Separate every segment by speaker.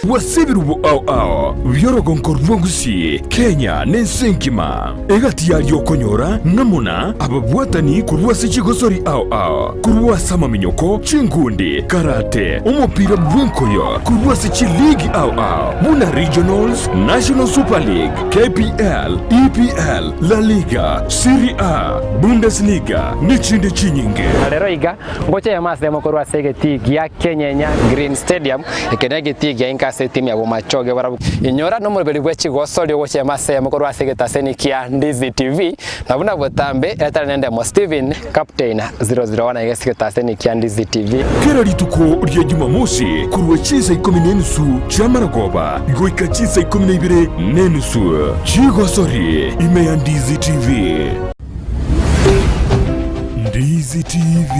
Speaker 1: Ase ebirubo ao ao bi'orogonko rwa Gusii, Kenya na ense engima, egati yaria okonyora ng'amo na ababwatani korwa ase chigosori ao ao, korwa ase amaminyoko, chinkundi, karate, omopira bw'enkoyo, korwa ase chiligi ao ao buna Regionals, National Super League, KPL, EPL, La Liga, Serie A, Bundesliga nechinde chinyinge.
Speaker 2: Na rero iga, ngocha eyemo ase eyemo korwa ase egetii gia Kenyenya Green Stadium, eke negetii gia inka ase etimu ya Bomachoge barabwo. Inyora nomoroberi bwe chigosori ogocha eyemo ase eyemo korwa ase egetaseni kia Ndizi TV, na buna botambe etari nendemo Steven Captain 001 aiga ase egetaseni kia Ndizi TV.
Speaker 1: Kera rituko ria Jumamosi korwa chinsa ikomi na enusu chi'amarogoba goika chinsa ikomi na ibere na enusu chigosori ime ya Ndizi TV. Ndizi TV,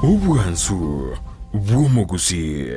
Speaker 1: obwansu bw'omogusii.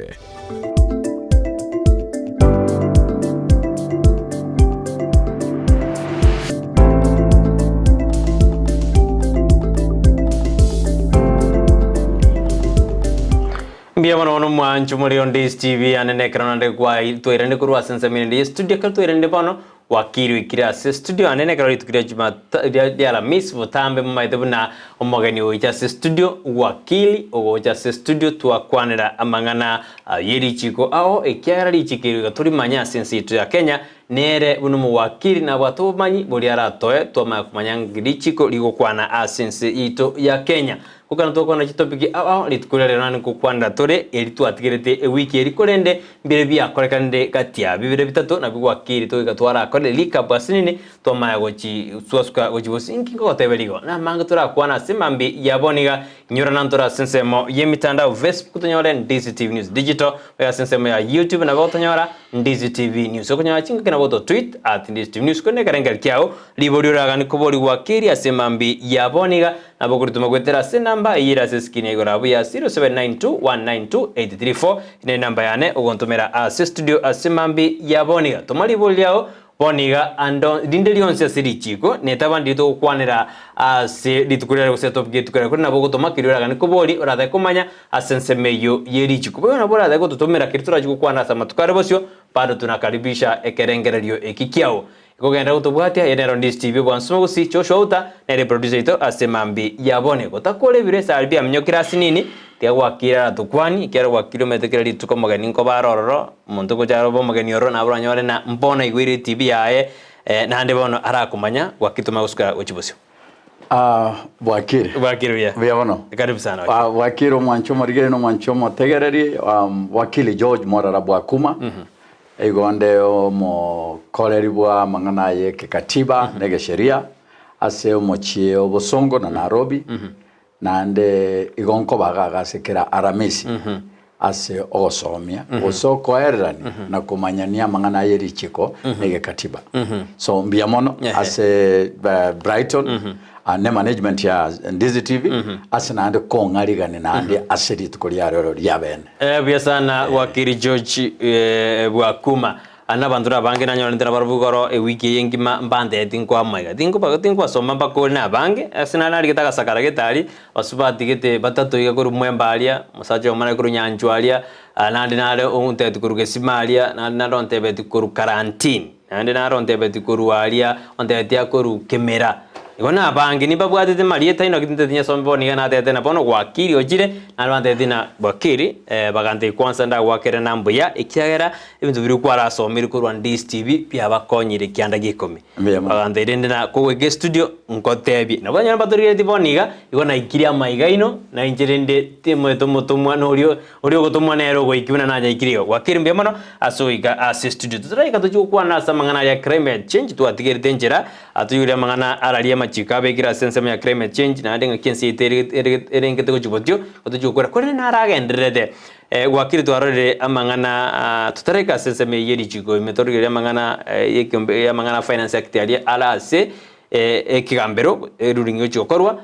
Speaker 3: Mbuya mono bono mwancho more on Days TV ane nekero nande kwa twairane korwa ase ensemo ende ye studio ekero twairane bono Wakili oikire ase estudio ane nekero rituko ria Jumata ria Alamisi botambe momaete buna omogeni ogocha ase estudio Wakili ogocha ase estudio twakwanera amang'ana ye richiko ao ekiagera richiko eri iga torimanye ase ense yaito ya Kenya nere buna omowakili nabwate obomanyi boria aratoe twamanya komanya ng'a richiko rigokwana ase ense yaito ya Kenya. Gokana togokwana chitopiki ao ao rituko riria rero naende ngokwanera tore eri twatigerete ewiki eri korende mbire biakorekanire gati ya bibere bitato nabio gwakire togoika twarakore recap ase nini twamanya gochi twasuka gochi bosio inki ngogotebera igo namange torakwane ase mambia ya bono iga inyora nantore ase ensemo yemitandao Facebook tonyore Ndizi TV News Digital oye ase ensemo ya YouTube nabo otonyora Ndizi TV News okonyora chingaki nabo oto tweet at Ndizi TV News korende ekerengerio kiao riborio oraganie koborigwa keri ase mambia ya bono iga Nabo okoritoma goetera ase enamba eyio ere ase eskrini ya igoro abwo ya 0792192834 ne enamba yane ogontomera ase studio ase mambi ya bono iga. Toma ribori riao bono iga ando rinde rionsi ase richiko netaba ndiri togokwanera ase rituko riare gose etopic y'rituko riare korende nabo ogotoma keria oraganie kobori oratake komanya ase ensemo eyio ye richiko. Boigo nabo oratake gototomera keria torachi gokwana ase amatuko are bosio bado tunakaribisha ekerengererio eki kiao. Ekogenda gotobwatia, eye nero Ndizi TV obwansu mogosi, Joshua Outa nere producer oito ase mambi ya bone. Gotakora ebiro esari biaminyokire ase nini, tiga gwakire aratokwani, ekiagera gwakire omanyete kera rituko omogeni nkoba are ororo, omonto ngocha arobe omogeni ororo nabo oranyore na mbono aigweire etv yaye, naende bono arakomanya gwakire tomanye gosuka gochia bosio.
Speaker 4: Ah, bwakire.
Speaker 3: Bwakire buya.
Speaker 4: Buya mono.
Speaker 3: Karibu sana wakili.
Speaker 4: Ah, bwakire omwanchi omorigeri na omwanchi omotegereri, um, wakili George Morara Bwakuma. Igo onde omokoreri bwa amang'ana aye ekekatiba na egesheria ase omochie o Bosongo na Nairobi, naende igo nkobaga iga ase kera Aramisi ase ogosomia gose okoererania na komanyania amang'ana aye richiko na egekatiba. So mbuya mono ase Brighton ne management ya Ndizi TV ase naende kong'arigania naende ase rituko ria rero ria bene.
Speaker 3: Buya sana Wakili George Bwakuma. Aa nabanto nabange nanyorete nabarabwo igoro ewiki eye engima mbanteti nkoamaiga. Tinkoba tinkobasoma mbakore nabange, ase nare narigete agasakara gete aria, basubati gete batato iga korwa Mwembe aria, omosacha oyomo nare korwa Nyanchwa aria, naende nare ontebeti korwa Gesima aria, naende nare ontebeti korwa Karantini, naende nare ontebeti korwa aria, ontebeti akorwa Kemera. Igo nabange nimbabwatete marieta inaki tinteti nyesome bono iga natebete ng'a bono gwakiri ochire, naende bantebeti ng'a bwakiri, bagantebia kwansa ndagwakere na mbuya, ekiagera ebinto biria kwarasomire korwa Ndizi TV biabakonyire ekianda gia ikomi.
Speaker 4: Mbuya mono.
Speaker 3: Bagantebia rende na kogoika estudio nkotebie. Nabo onye mbatorigeretie bono iga, igo naikirie amaiga aino, na inche rende timoete omotomwa na oria oria ogotomwa nere ogoikia buna nanyaikire igo. Gwakire mbuya mono ase ogoika ase estudio. Totoraika tochie gokwana ase amang'ana aria climate change twatigerete enchera Atoigwere amang'ana araria amachiko abekire ase ensemo ya climate change naende ng'aki ense yaito erengete gochia botio gotochia gokwera korende naragendererete gwakire twarorire amang'ana totareka ase ensemo eyio ye richiko ime torigererie amang'ana yekiombe amang'ana finance act aria are ase ekegambero eruling egochia gokorwa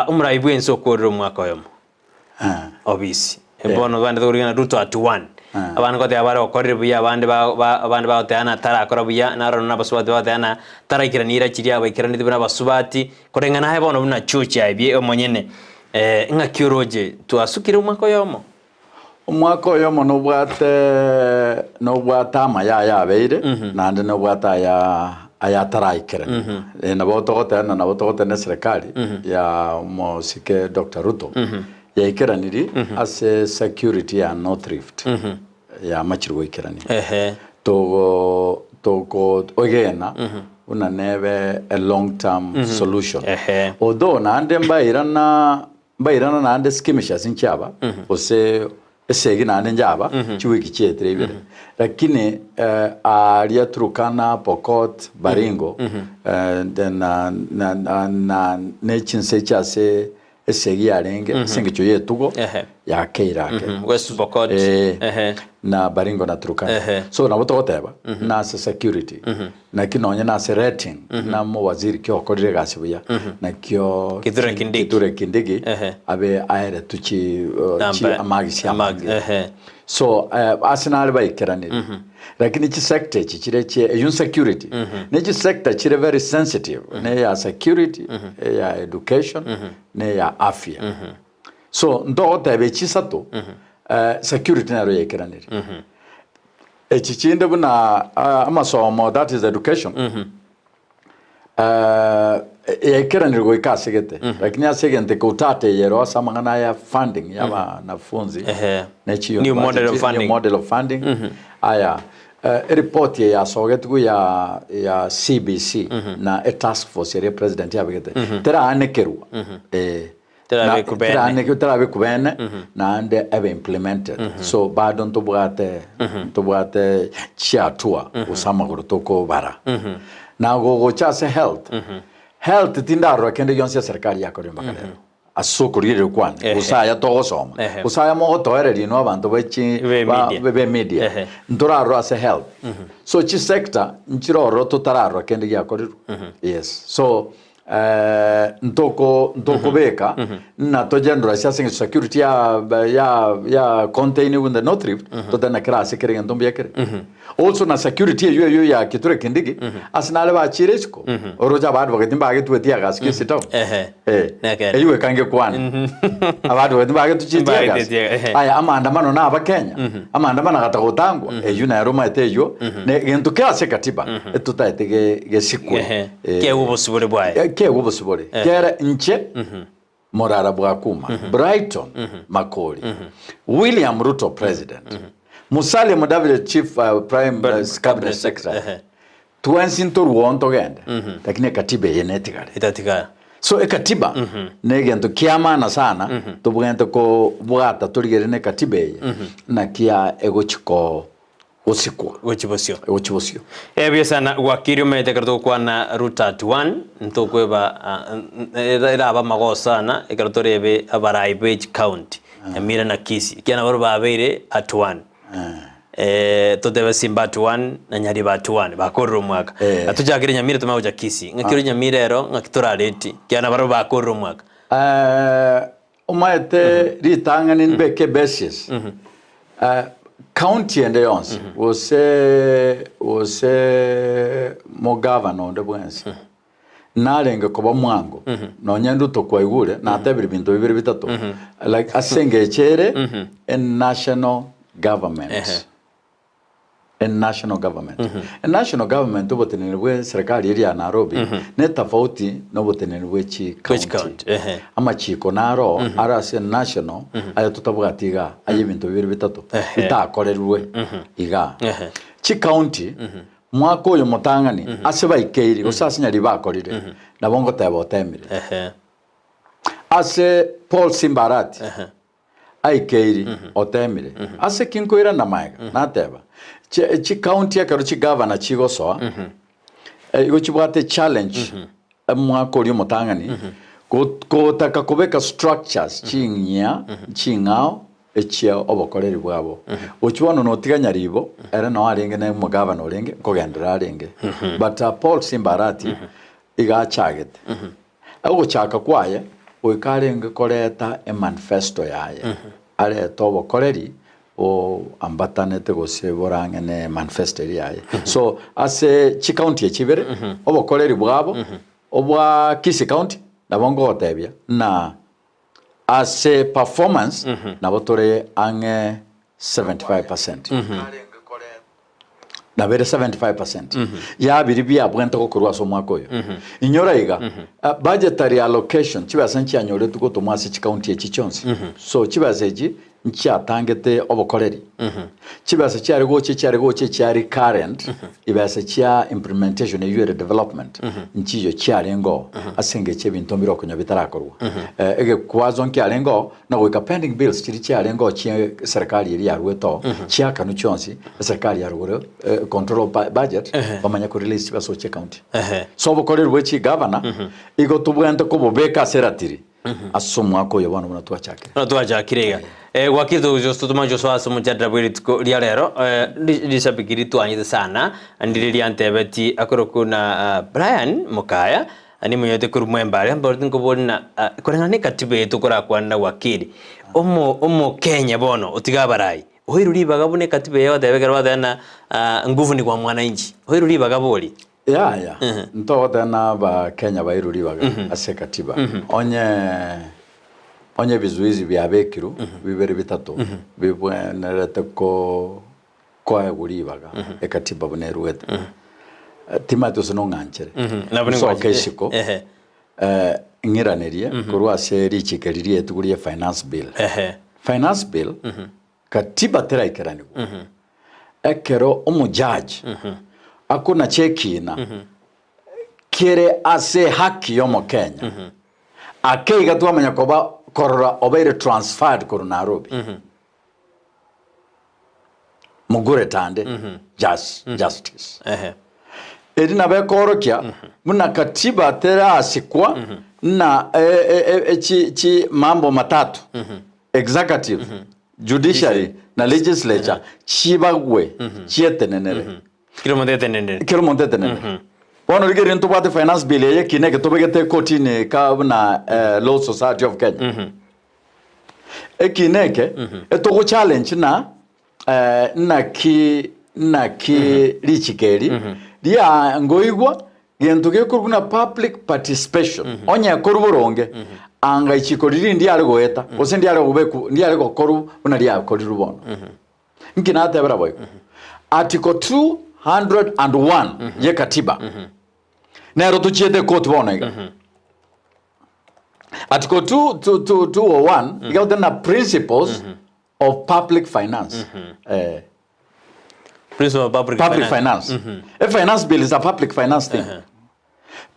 Speaker 3: omorai bwense okorire omwaka oyomo. Obisi. Bono bande tokorigena Ruto at one. Abande ngoteba bare okorire buya abande ba ba abande bagoteba ng'a tarakora buya, naro na abasubati bagoteba ng'a taraikerania ira chiria abaikeraneti buna abasubati, koreng'ana aye bono buna church aye bie omonyene ng'aki oroche twasukire omwaka oyomo?
Speaker 4: Omwaka oyomo nobwate nobwate amaya aya abeire, naende nobwate aya aya ataraikerana. Eh, nabo togoteba ng'a nabo togoteba na eserekari ya omosike Doctor Ruto yaikeraniri ase security ya North Rift yamachire goikerania.
Speaker 3: Ehe.
Speaker 4: Togo toko egena buna nebe a long term solution.
Speaker 3: Ehe.
Speaker 4: Although naende mbairana Mbairana naende skirmishers nchiaba, gose esegi naende nchaba chiwiki chietire ibere. Lakini aaria Turkana, Pokot, Baringo na na na na ne chinse echi ase esegi yarenge ase engencho y'etugo
Speaker 3: Ehe.
Speaker 4: yakeire ake.
Speaker 3: West Pokot.
Speaker 4: Eh,
Speaker 3: Ehe.
Speaker 4: na Baringo na Turkana.
Speaker 3: Ehe.
Speaker 4: So nabo togoteba nase security Naki nonye nase rating na mowaziri ki okorire egasi buya nakio
Speaker 3: Kithure Kindiki.
Speaker 4: Kithure Kindiki
Speaker 3: Ehe.
Speaker 4: abe aeretwe chi chi
Speaker 3: Namba-
Speaker 4: amagisi
Speaker 3: amag-
Speaker 4: amange
Speaker 3: ehe.
Speaker 4: so eh, ase nare baikeranire lakini chisector echi chire chie eywo security ne chisector chire very sensitive ne eya security eya education ne eya afya so ntogoteba echi isato eh, security nero yaikeranire Echi chinde buna amasomo that is education yaikeranire goika ase gete lakini ase egento eke utata eye ero ase amang'ana aya funding ya abanafunzi
Speaker 3: Ehe.
Speaker 4: ne chi
Speaker 3: New model of
Speaker 4: university, new
Speaker 3: funding.
Speaker 4: model of funding aya eripoti eye yasogetigwe ya ya CBC na etask force eria president yabegete teraanekerwa eh.
Speaker 3: Terabekwa bene.
Speaker 4: Terabekwa terabekwa bene naende ebe implemented so bado ntobwate ntobwate chiatua gose amagoro tokobara na gogocha ase health health tindarora kende gionsi eserikari yakorire mpaka rero ase okorigereria kwane
Speaker 3: Ehe.
Speaker 4: gose aya togosoma
Speaker 3: Ehe.
Speaker 4: gose aya mogotoereria inwe abanto ba chi
Speaker 3: Be
Speaker 4: ba-
Speaker 3: media.
Speaker 4: be media
Speaker 3: Ehe.
Speaker 4: ntorarora ase health so chisector nchirororo totararora kende giakorirwe yes so Ntoko ntokobeka na togendora ase ase eng'encho security ya ya ya contain in the North Rift totari na kera ase kere egento mbuya kere. Also na security eywo eywo ya Kithure Kindiki ase nare bachire isiko oroche aba advocate mbagetwe teargas Kisii town.
Speaker 3: Ehe.
Speaker 4: Eh,
Speaker 3: Nekeene.
Speaker 4: eywo ekange kwana. Aba advocate mbagetwe chi
Speaker 3: Mbagetwe
Speaker 4: teargas.
Speaker 3: tear- ehe.
Speaker 4: Aya amaandamano na abakenya amaandamano agatagotangwa eywo nero omanyete eywo ne egento kere ase ekatiba etotaete ge gesikwe.
Speaker 3: Ehe.
Speaker 4: Eh,
Speaker 3: Kiegwe obosibore bwaye.
Speaker 4: Eh, kiegwe obosibore. Kere inche Morara Bwakuma, Brighton Makori, William Ruto president, Musalia Mudavadi chief uh, prime uh, cabinet secretary.
Speaker 3: Ehe.
Speaker 4: Twensi ntoruo ntogende lakini ekatiba eye netigare.
Speaker 3: Etatigara.
Speaker 4: So ekatiba negento kia maana sana tobwenerete kobwata torigererie na ekatiba eye naki ya egochi ko gosikwa
Speaker 3: Gochia bosio.
Speaker 4: egochi bosio.
Speaker 3: Ebuya sana gwakire omanyete ekero togokwana Ruto at one ntokweba eraba amagoso sana ekero torebe abarai be chicounty Nyamira na Kisii ekiagera naboro babeire at one totebe Simba at one na Nyaribo at one bakorire omwaka
Speaker 4: Eh.
Speaker 3: Tochakere Nyamira tomanye gocha Kisii ng'aki ore Nyamira ero ng'aki torareti ekiagera nabarobwo bakorire omwaka.
Speaker 4: Omanyete ritang'ani mbeke basis county ende yonsi gose gose mogavana onde bwensi narenge koba mwango nonye Ruto kwaigure natebire binto bibere bitato like ase engecho ere e national government. E national government. E national government oboteneneri bwe serikali eria ya Nairobi ne tofauti na oboteneneri bwe chi
Speaker 3: Bwe chi
Speaker 4: county.
Speaker 3: county, ehe.
Speaker 4: Amachiko naro are ase national aya totabwati igaa aye ebinto bibere bitato
Speaker 3: Ehe.
Speaker 4: bitakorerwe igaa.
Speaker 3: Ehe.
Speaker 4: Chi county mwaka oyo motang'ani ase baikeiri gose ase nyari bakorire nabo ngoteba otemire.
Speaker 3: Ehe.
Speaker 4: Ase Paul Simba Arati Aikeiri, otemire. Ase ki nkoirana magega? Nateba, chi chicounty ekero chigavana chigosoa, igo chibwate echallenge omwaka oria omotang'ani, go- gotaka kobeka structures ching'ia ching'ao echia obokoreri bwabo. Gochia bono notiga Nyaribo, ere noo arenge na omogavana orenge, nkogenderera arenge. But Paul Simba Arati, iga achagete. Ogochaka kwaye goika arenge koreta emanifesto yaye, arete obokoreri boambatanete gose borang'e ne emanifesto eria yaye. So ase chicounty echi ibere, obokoreri bwabo obwa Kisii County nabo ngogotebia na ase performance nabo tore ang'e. 75 percent. Nabo ere 75 percent ya biria biabwente gokorwa ase omwaka oyo. Inyora iga, budgetary allocation chibesa nchianyoretwe gotomwa ase chicounty echi chionsi. So chibesa echi nchiatangete obokoreri. Chibesa chiare gocha chiare gocha chia recurrent, ibesa chia implementation eywo ere development nchiyo chiarenge oo ase engencho ebinto mbire okonya bitarakorwa. Egekwazo nkiarenge oo na goika pending bills chiria chiarenge oo chie serikali eria yaruete oo chiakanwa chionsi eserikali ya rogoro control of budget bamanye ko release chibesa gochia ecounty. So obokoreri bwe chigavana igo tobwenerete kobobeka ase eratiri Ase omwaka oyo bono buna twachakire.
Speaker 3: Buna twachakire iga. Eh, gwakire togochia tomanye gosoa ase omochandera bwe rituko ria rero, eh, ri- rishabiki ritwanyete sana, ndire riantebeti akorokwa na ah, Brian Mokaya, nimonyoete korwa Mwembare, amboreti nkobori na ah, koreng'ana na ekatiba eye tokorakwane na wakili, omo omokenya bono otige abarai, oirwe ribaga buna ekatiba eye egoteba ekero bateba na ah, nguvu ni kwa mwananchi, oirwe ribaga bori.
Speaker 4: Yaya, ntogoteba na Abakenya bairwe ribaga ase ekatiba. Onye onye ebizuizi biabekirwe bibere bitato bibwenerete ko koegwa ribaga ekatiba buna eruete. Timanyeti gose nong'anchere.
Speaker 3: Nabo
Speaker 4: Nsoke
Speaker 3: ningwanchete.
Speaker 4: isiko
Speaker 3: Ehe.
Speaker 4: ng'iranerie korwa ase richiko eri riaetigwe ria finance bill.
Speaker 3: Ehe.
Speaker 4: Finance bill, katiba teraikeranigwa. Ekero omojaji akonacha ekiina kere ase ehaki y'Omokenya, ake iga twamanya koba korora obeire transferred korwa Nairobi. Mugure tande justice. Eri nabo ekoorokia buna katiba terasikwa na chi chi mambo matatu, executive, Judiciary na legislature chibagwe chietenenere.
Speaker 3: Kera omonto etenenere.
Speaker 4: Kera omonto etenenere. Bono rigereria ntobwate finance bill eye ekina eke tobegete ekotini ka buna Law Society of Kenya. Ekina eke etogo challenge na naki naki richiko eri riangoigwa Gento gekorwa buna public participation, onye ekorwa boronge, anga ichiko riria ndiare goeta, gose ndiare gobekwa, ndiare gokorwa buna riakorirwe bono. Nki natebera boigo? Article 201 ye katiba, nero tochiete ekoti bono iga. Article 2, 2, 2, 201 iga goteba na principles of public finance. Eh.
Speaker 3: Principle of public,
Speaker 4: public finance. A finance bill is a public finance thing.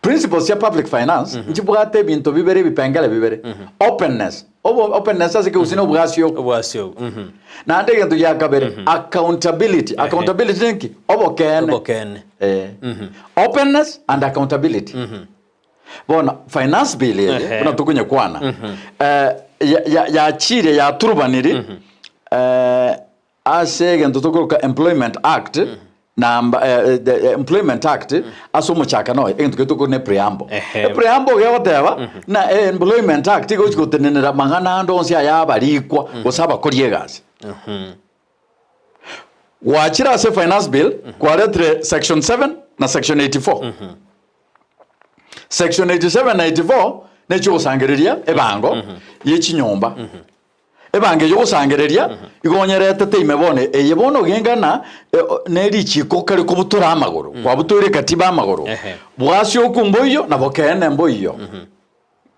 Speaker 4: Principles cia public finance nchibwate ebinto bibere ebipengele bibere. Openness. Obo openness ase ekegusii na obwasio.
Speaker 3: Obwasio. Mhm.
Speaker 4: Naende egento gia kabere accountability. Accountability ninki? Obokeene.
Speaker 3: Obokeene.
Speaker 4: Eh. Openness and accountability. Bono finance bill eye
Speaker 3: Ehe.
Speaker 4: buna tokonyekwana eh, ya- ya- yachire yaturubaniri eh, Ase egento tokoroka Employment Act, namba eh, the eh, Employment Act, ase omochakano oye, egento keria tokoroka ne preamble.
Speaker 3: Ehe.
Speaker 4: E preamble gegoteba, na eh, Employment Act egochi gotenenera mang'ana ande onsi aya abarikwa gose abakori egasi. Gwachire ase Finance Bill, kwaretire section 7 na section 84. Section 87 na 84 nechiogosangereria ebango ye chinyomba. Ebango eyio ogosangereria igo onyeretete ime bono, eye bono genga na ne richiiko kare kobutora amagoro, kwabutoire ekatiba amagoro,
Speaker 3: Ehe.
Speaker 4: bwasioku mboiyo na bokeene mboiyo.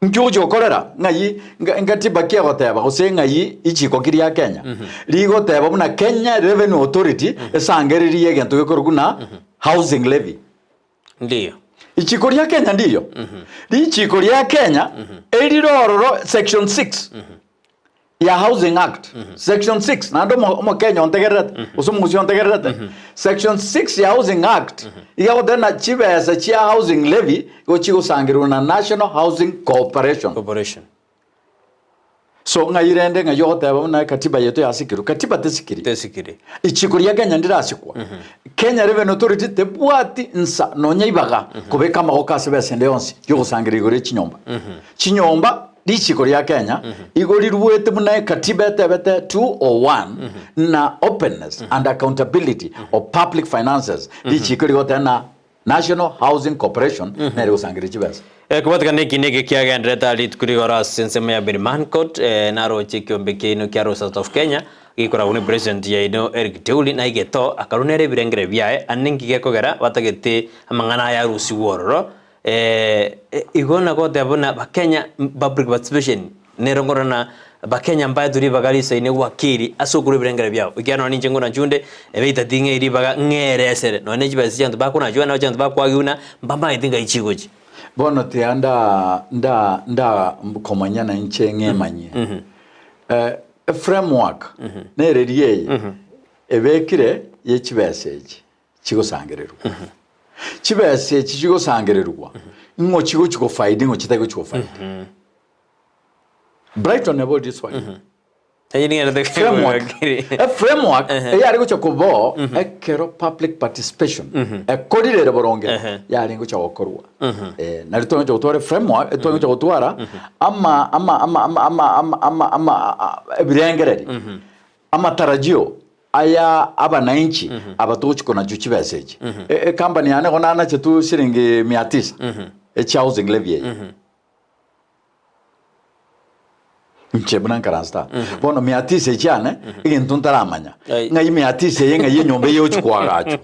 Speaker 4: Nki ogochia gokorera? Ng'ai nga- ngatiba ki egoteba gose ng'ai ichiiko ki ria Kenya rigoteba buna Kenya Revenue Authority esangererie egento gekorokwa buna housing levy.
Speaker 3: Ndiyo.
Speaker 4: Ichiko ria Kenya ndiyo. Richiko ria Kenya erire ororo section 6 ya Housing Act. Section 6 naende omo- omokenya ontegererete gose omogusii ontegererete. Section 6 ya Housing Act iga egoteba ng'a chibesa chia housing levy igo chigosangererwa na National Housing Corporation.
Speaker 3: Corporation.
Speaker 4: So ng'ai rende ng'ai ogoteba buna ekatiba yaito yasikirwe? Katiba tesikiri.
Speaker 3: Tesikiri.
Speaker 4: Ichiko ria Kenya ndirasikwa. Kenya Revenue Authority tebwati nsa nonya ibaga kobeka amagoko ase besa ende yonsi yogosangereria igoro ye chinyomba. Chinyomba richiko ria Kenya igo riruete buna ekatiba etebete 201 na openness and accountability of public finances richiko rigoteba na National Housing Corporation nere gosangereria chibesa.
Speaker 3: Kobwatekana neki neke kiagenderete aa rituko rigoro ase ensemo ya Birman Court, naroche ekiombe kiaino kia Law Society of Kenya. Gekoragwa ne president yaino Eric Theuri na igeto akarwa nere ebirengere biaye ande ninki gekogera batagete amang'ana aya arusigwe ororo igo nagoteba buna bakenya public participation nero nkorora na bakenya mbaetwe ribaga risaine gwakiri ase okorwa ebirengere biabo ekiagera nonye ninche nkonachunde ebeita ting'ei ribaga ng'eresere nonye ne chibesa chianto bakonachwa nabo chianto bakwagiwa na mbamaeti ngai chigochia.
Speaker 4: Bono tiga nda nda nda komanya na inche ng'emanyie. Eframework nereria eye ebekire ye chibesa echi chigosangererigwa. Chibesa echi chigosangererigwa ng'o chigochi gofaidi ng'o chitari gochi gofaidi. Brighton nabo riswali. Framework. Eframework eyare gocha kobao ekero public participation ekorire ere boronge yarenge gocha gokorwa. Nario twagocha gotwara eframework twagocha gotwara ama ama ama ama ama ama ama ama ebirengereri amatarajio aya abananchi aba togochi konachwa chibesa echi. Ecompany yane igo nanachetwe shilingi mia tisa echia housing levy eye. Inche buna nkaranse tata. Bono mia tisa echiane, egento ntaramanya.
Speaker 3: Ai.
Speaker 4: Ng'ai mia tisa eye ng'ai enyomba eye egochi koagachwa.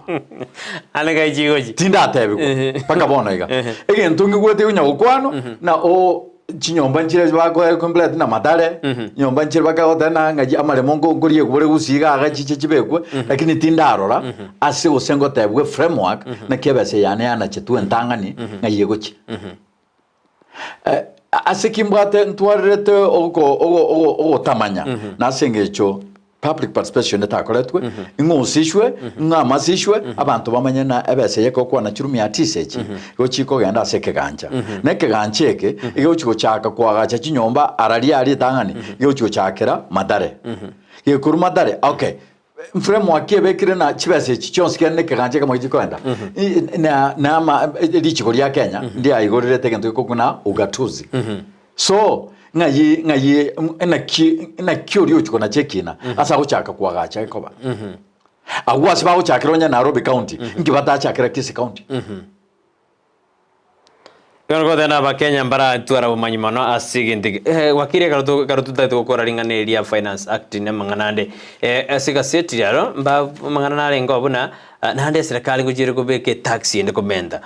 Speaker 3: Ande ng'ai chigochi.
Speaker 4: Tindatebigwa mpaka bono iga. Egento ngigwete konya gokwanwa, na oo chinyomba nchire bakoe complete na matare, nyomba nchire bakagoteba na ng'ai amaremo nko nkoriekwa bore gusii iga iga chiche chibekwe, lakini tindarora ase gose ngotebigwa eframework naki ebesa eye yane yanachetwe entang'ani ng'ai egochia. Ase ki mbwate ntwarerete ogotamanya na ase engencho public participation etakoretwe, ing'usishwe, ng'amasishwe, abanto bamanye na ebesa eye ekokwana chirumi mia tisa echi, igo chikogenda ase ekegancha. Na ekegancha eke, egegochi gochaka koagacha chinyomba araria aria ritang'ani, egegochi gochakera Mathare. Gekorwa Mathare, okay. Framework ebekire na chibesa echi chionsi kende nekegancha ekemo chikoenda na na ama richiko ria Kenya ndiaigorerete egento gekokwa na ugatuzi so ng'ai ng'ai naki naki oria ochia konacha ekina ase agochaka koagacha ekoba agwo ase bagochakera onye Nairobi county nki batachakera Kisii county.
Speaker 3: Ekero goteba Abakenya mbaratwara obomanyi mono ase egento eke. Eh, wakili ekero to ekero totagete gokora ring'ana eri ria Finance Act na amang'ana ande, eh, ase egaseti riaro mba amang'ana narengeo buna, naende eserekari ngochiere kobeka etax ende komenta.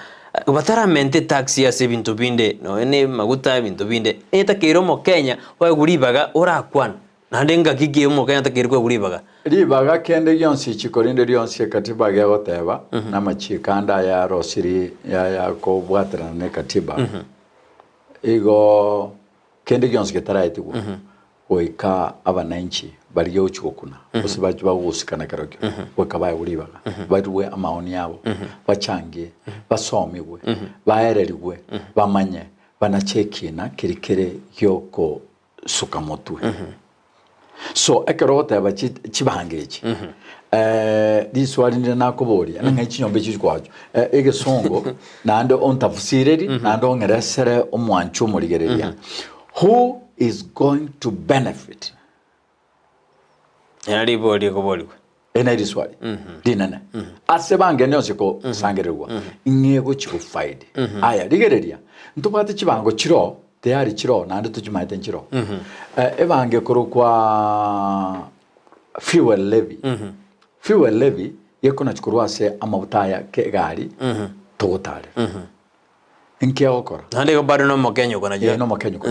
Speaker 3: Bataramenta etax ase ebinto binde, nonya na amaguta ebinto binde, etakeire omokenya oegwe ribaga orakwana. Naende ngaki ki omokenya atakeire koegwa ribaga?
Speaker 4: Ribaga kende gionsi ichiko rinde rionsi ekatiba gegoteba, na amachiiko ande aya arosiri ayakobwaterana ne ekatiba, igo kende gionsi getaraetigwa goika abananchi barigie gochia gokuna, gose bachie bagosikana kerokio, goika baegwe ribaga, barue amaoni abo, bachangie, basomigwe, baererigwe, bamanye, banache ekina keria kere gioko suka motwe. So ekero ogoteba chi chibango echi riswali ndire nakoboria ng'a chinyomba echi chikoachwa egesongo naende ontafusireri naende ong'eresere omwancho omorigereria who is going to benefit?
Speaker 3: Ere ribori rikoborigwa.
Speaker 4: Eri nari riswali rinene ase bangende yonsi kosangererigwa ng'a egochi gofaidi. Aya rigereria, ntobwate chibango chiroo tayari chiroo naende tochimaete nchiroo. Ebango ekorokwa fuel levy, fuel levy gekonachwa korwa ase amabuta aya egari togotarera. Inki agokora?
Speaker 3: Naende igo bado nomokenya oko
Speaker 4: Ee, nomokenya oko.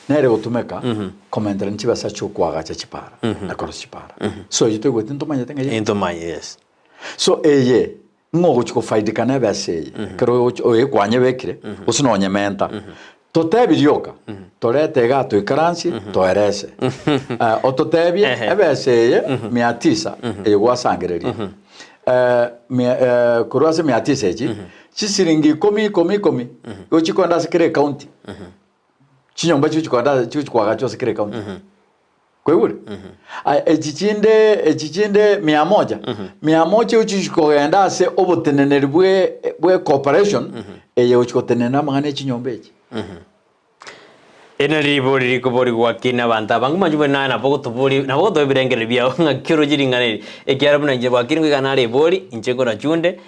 Speaker 4: Nere gotumeka komentera chibesa chiokoagacha chipara na korosia chipara. So eyio toigwete ntomanyete ng'a eye.
Speaker 3: Ntomanye, yes.
Speaker 4: So eye ng'o ogochi gofaidika na ebesa eye ekero ogochi oye kwanyebekire gose nonyementa. Totebi rioka, torete igaa toikaransie toerese. Ototebie ebesa eye mia tisa eye gwasangereria. Mia korwa ase mia tisa echi, chisiringi ikomi ikomi ikomi, igo chikoenda ase kera ecounty. Chinyomba chigochi koenda chigochi koagachwa ase kera ecounty. Kwaigure? Aya echi chinde echi chinde mia moja, mia moja egochi kogenda ase oboteneneri bwe bwe corporation, eye egochi gotenenera amang'ana ya chinyomba echi.
Speaker 3: Eri nario ribori rikoborigwa ki nabanto abange mwanche buna naye nabo ogotobori nabo ogotoa ebirengererio biao ng'aki oroche ring'ana eri ekiagera buna inche bwakire ngoika nare ebori inche nkorachunde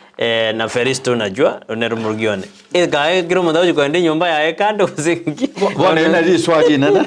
Speaker 3: na Feristo najua oyio nere omorugi one. Ekae kera omonto agochi kogenda enyomba yaye kando gose nki
Speaker 4: Bono eri nario riswali rinene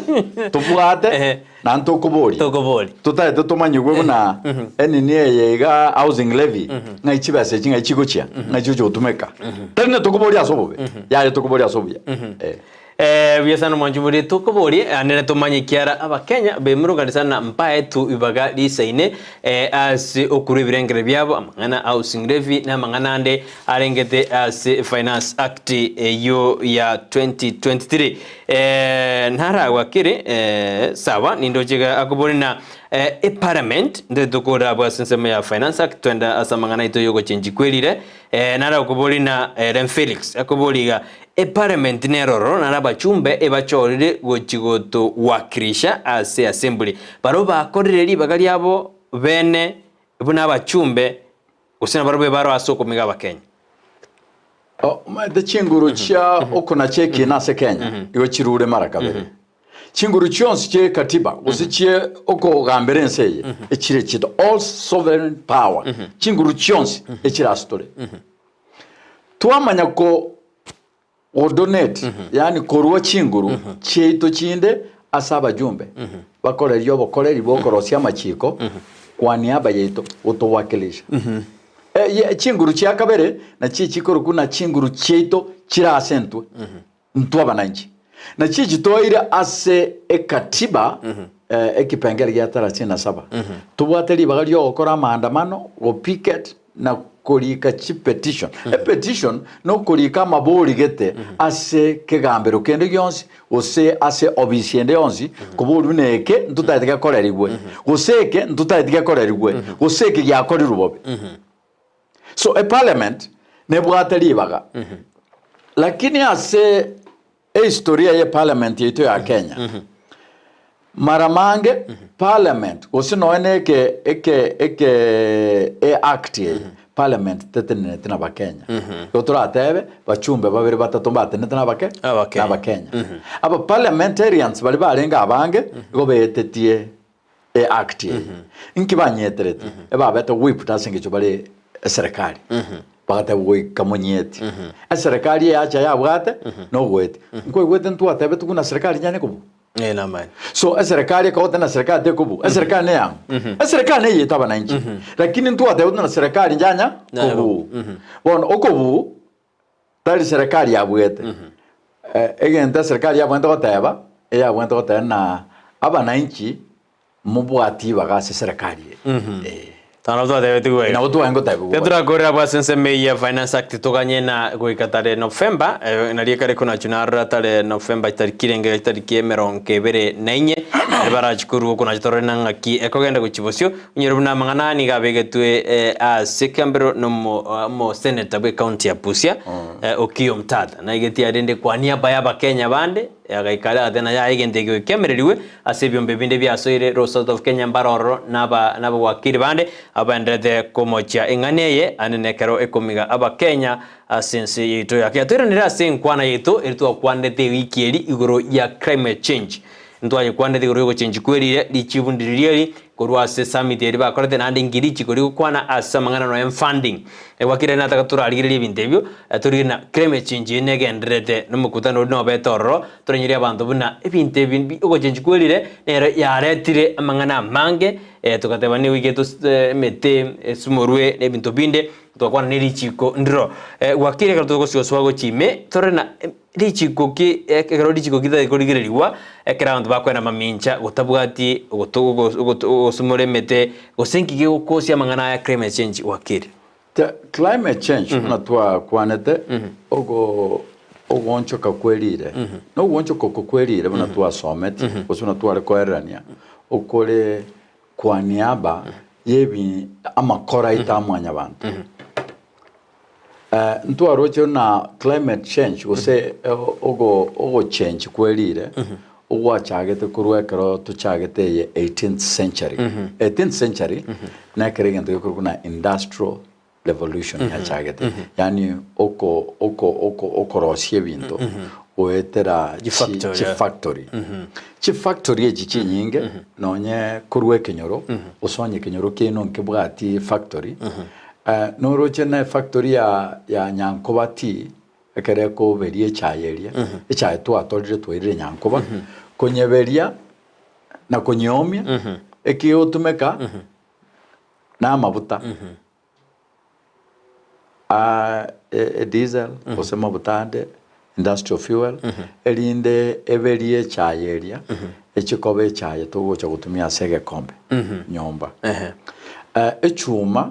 Speaker 4: tobwate
Speaker 3: Ehe.
Speaker 4: Naende tokoboria.
Speaker 3: Tokoboria.
Speaker 4: Totaete tomanyigwe buna enini eye iga housing levy ng'ai chibesa echi ng'ai chigochia, ng'ai chigochia gotumeka. Tari ng'a tokoboria ase obobe, yaya tokoboria ase obuya. Eh.
Speaker 3: Eh, buya sana mwanchi boria tokoborie ande tomanye kiara abakenya bemurungani sana mpaetu ibaga risaine eh, ase okorwa ebirengere biabo amang'ana housing levy na amang'ana ande arengete ase finance act eyio ya 2023 eh, naragwa kere eh, sawa nindoche iga akoboria na eh, eparliament nde tokorera abwo ase ensemo ya finance act twende ase amang'ana aito yogochenji kwerire eh, narakoboria na eh, Rem Felix akoboria iga Eparliament neroro naro abachumbe ebachorire gochi gotowakilisha ase assembly. Barabwo bakorire ribaga riabo bene buna abachumbe gose nabarabwo ebaro ase okomiga abakenya.
Speaker 4: Omanyete chinguru chia okonacha ekiina ase Kenya igo chirure mara kabere. Chinguru chionsi chie katiba gose chie okogambera ense eye echire chito all sovereign power chinguru chionsi echire ase tore. Twamanya ko godonate yaani korua chinguru chiaito chinde ase abajumbe bakoreria obokoreri bw'okorosia amachiko kwa niaba yaito gotowakilisha. Chinguru chia kabere nachio chikorokwa na chinguru chiaito chire ase intwe. Intwe abananchi nachio chitoire ase ekatiba ekipengere gia thelathini na saba tobwate ribaga ri'ogokora amaandamano, gopicket na korika chipetition. Epetition nokorika amabori gete ase kegambero kende gionsi gose ase obisi ende yonsi koboria buna eke ntotagete gekorerigwe gose eke ntotagete gekorerigwe gose eke giakorirwe bobe. So eparliament nebwate ribaga lakini ase ehistoria ye parliament yaito ya Kenya mara mange parliament gose nonya na eke eke eke e act eye parliament teteneneti na abakenya. Igo toratebe bachumbe babere batato mbatenenete na abake
Speaker 3: Abakenya.
Speaker 4: na abakenya. Aba parliamentarians baria barenge abange igo beetetie eact eye. Inki banyeterete? Ebabete whipped ase engencho bare eserekari. Bagateba goika monyeti. Eserekari eyacha yabwate nogoeti. Nkoigwete ntwatebete buna serikali nyane kobua.
Speaker 3: Eh, namaene.
Speaker 4: So eserekari ekogoteba na serikali tekobua. Eserekari neyang'o? Eserekari neyete abananchi. Lakini ntwatebete buna serikali njanya
Speaker 3: Nyanya
Speaker 4: kobuu. Bono okobuu Tari serikali yabuete. Egento eserikali yabwenerete goteba, eyabwenerete goteba na abananchi mobwati ibaga ase eserekari eye. Eh.
Speaker 3: Nabo twatebetigwe iga.
Speaker 4: Nabo twarenge gotebigwa
Speaker 3: Tiga torakorera abwo ase ensemo eyio ya Finance Act toganye na goika tarehe November, eh, nario ekare konachwa narora tarehe November chitariki renge chitariki emerongo ebere na inye, nario barachi korwa okonacha torore na ng'aki ekogenda gochia bosio, Onyore buna amang'ana aya nigo abegetwe ase ekiambero nomoseneta bw'ecounty ya Busia, Okiya Omtata. Naigetie arende kwa niaba y'Abakenya bande, agaika aria agateba naye aye egento eke kemererigwe ase ebiombe binde biasoire Law Society of Kenya mbare ororo nabawakili bande abaenderete komochia eng'ana eye ande nekero ekomiga Abakenya ase ense yaito ya Kenya. Toiranere ase enkwana yaito eri twakwanete ewiki eri igoro ya climate change. Ntwayekwanete igoro y'ogochenchia kwerire richibu ndiriria eri korwa ase summit eri bakorete naende inki richiko rigokwana ase amang'ana nonya funding. Egwakire nataka torarigererie ebinto ebio torigererie na climate change eye negendererete nomokutano oria nobete ororo toranyerie abanto buna ebinto ebi bi ogochenchia kwerire nero yaretire amang'ana amange togateba nigo igetwe emete esumorwe na ebinto binde twakwana ne richiko ndiro. Gwakire ekero togosigosoa gochia ime torore na. Richiko ki, ekero richiko ki korigererigwa, ekero abanto bakwenda mamincha gotabwati ogosumora emete, gose nki gegokosia amang'ana aya climate change gwakire?
Speaker 4: Climate change buna twakwanete, ogo ogoonchoka kwerire, na ogoonchoka oko kwerire buna twasometi, gose buna tware koererania, okore kwa niaba yebi amakora aito a mwanyabanto. Ntwaroche buna climate change gose ogo ogochange kwerire ogwachagete korwa ekero tochagete eye eighteenth century. Eighteenth century nekero egento gekorwa buna industrial revolution yachagete yaani oko oko oko okorosia ebinto goetera chi
Speaker 3: Chifactory, yeah.
Speaker 4: chifactory. Chifactory echi chinyinge nonye korwa ekenyoro gose onye ekenyoro kiaino nkebwati factory Noroche na efactory ya ya Nyankoba tea ekero ekoberia echae eria, echae twatorire twairire Nyankoba, konyeberia na konyeomia, ekigotumeka na amabuta a ediesel gose amabuta ande industrial fuel, erinde eberie echaye eria, eche koba echaye togocha gotumia ase egekombe nyomba. Echuma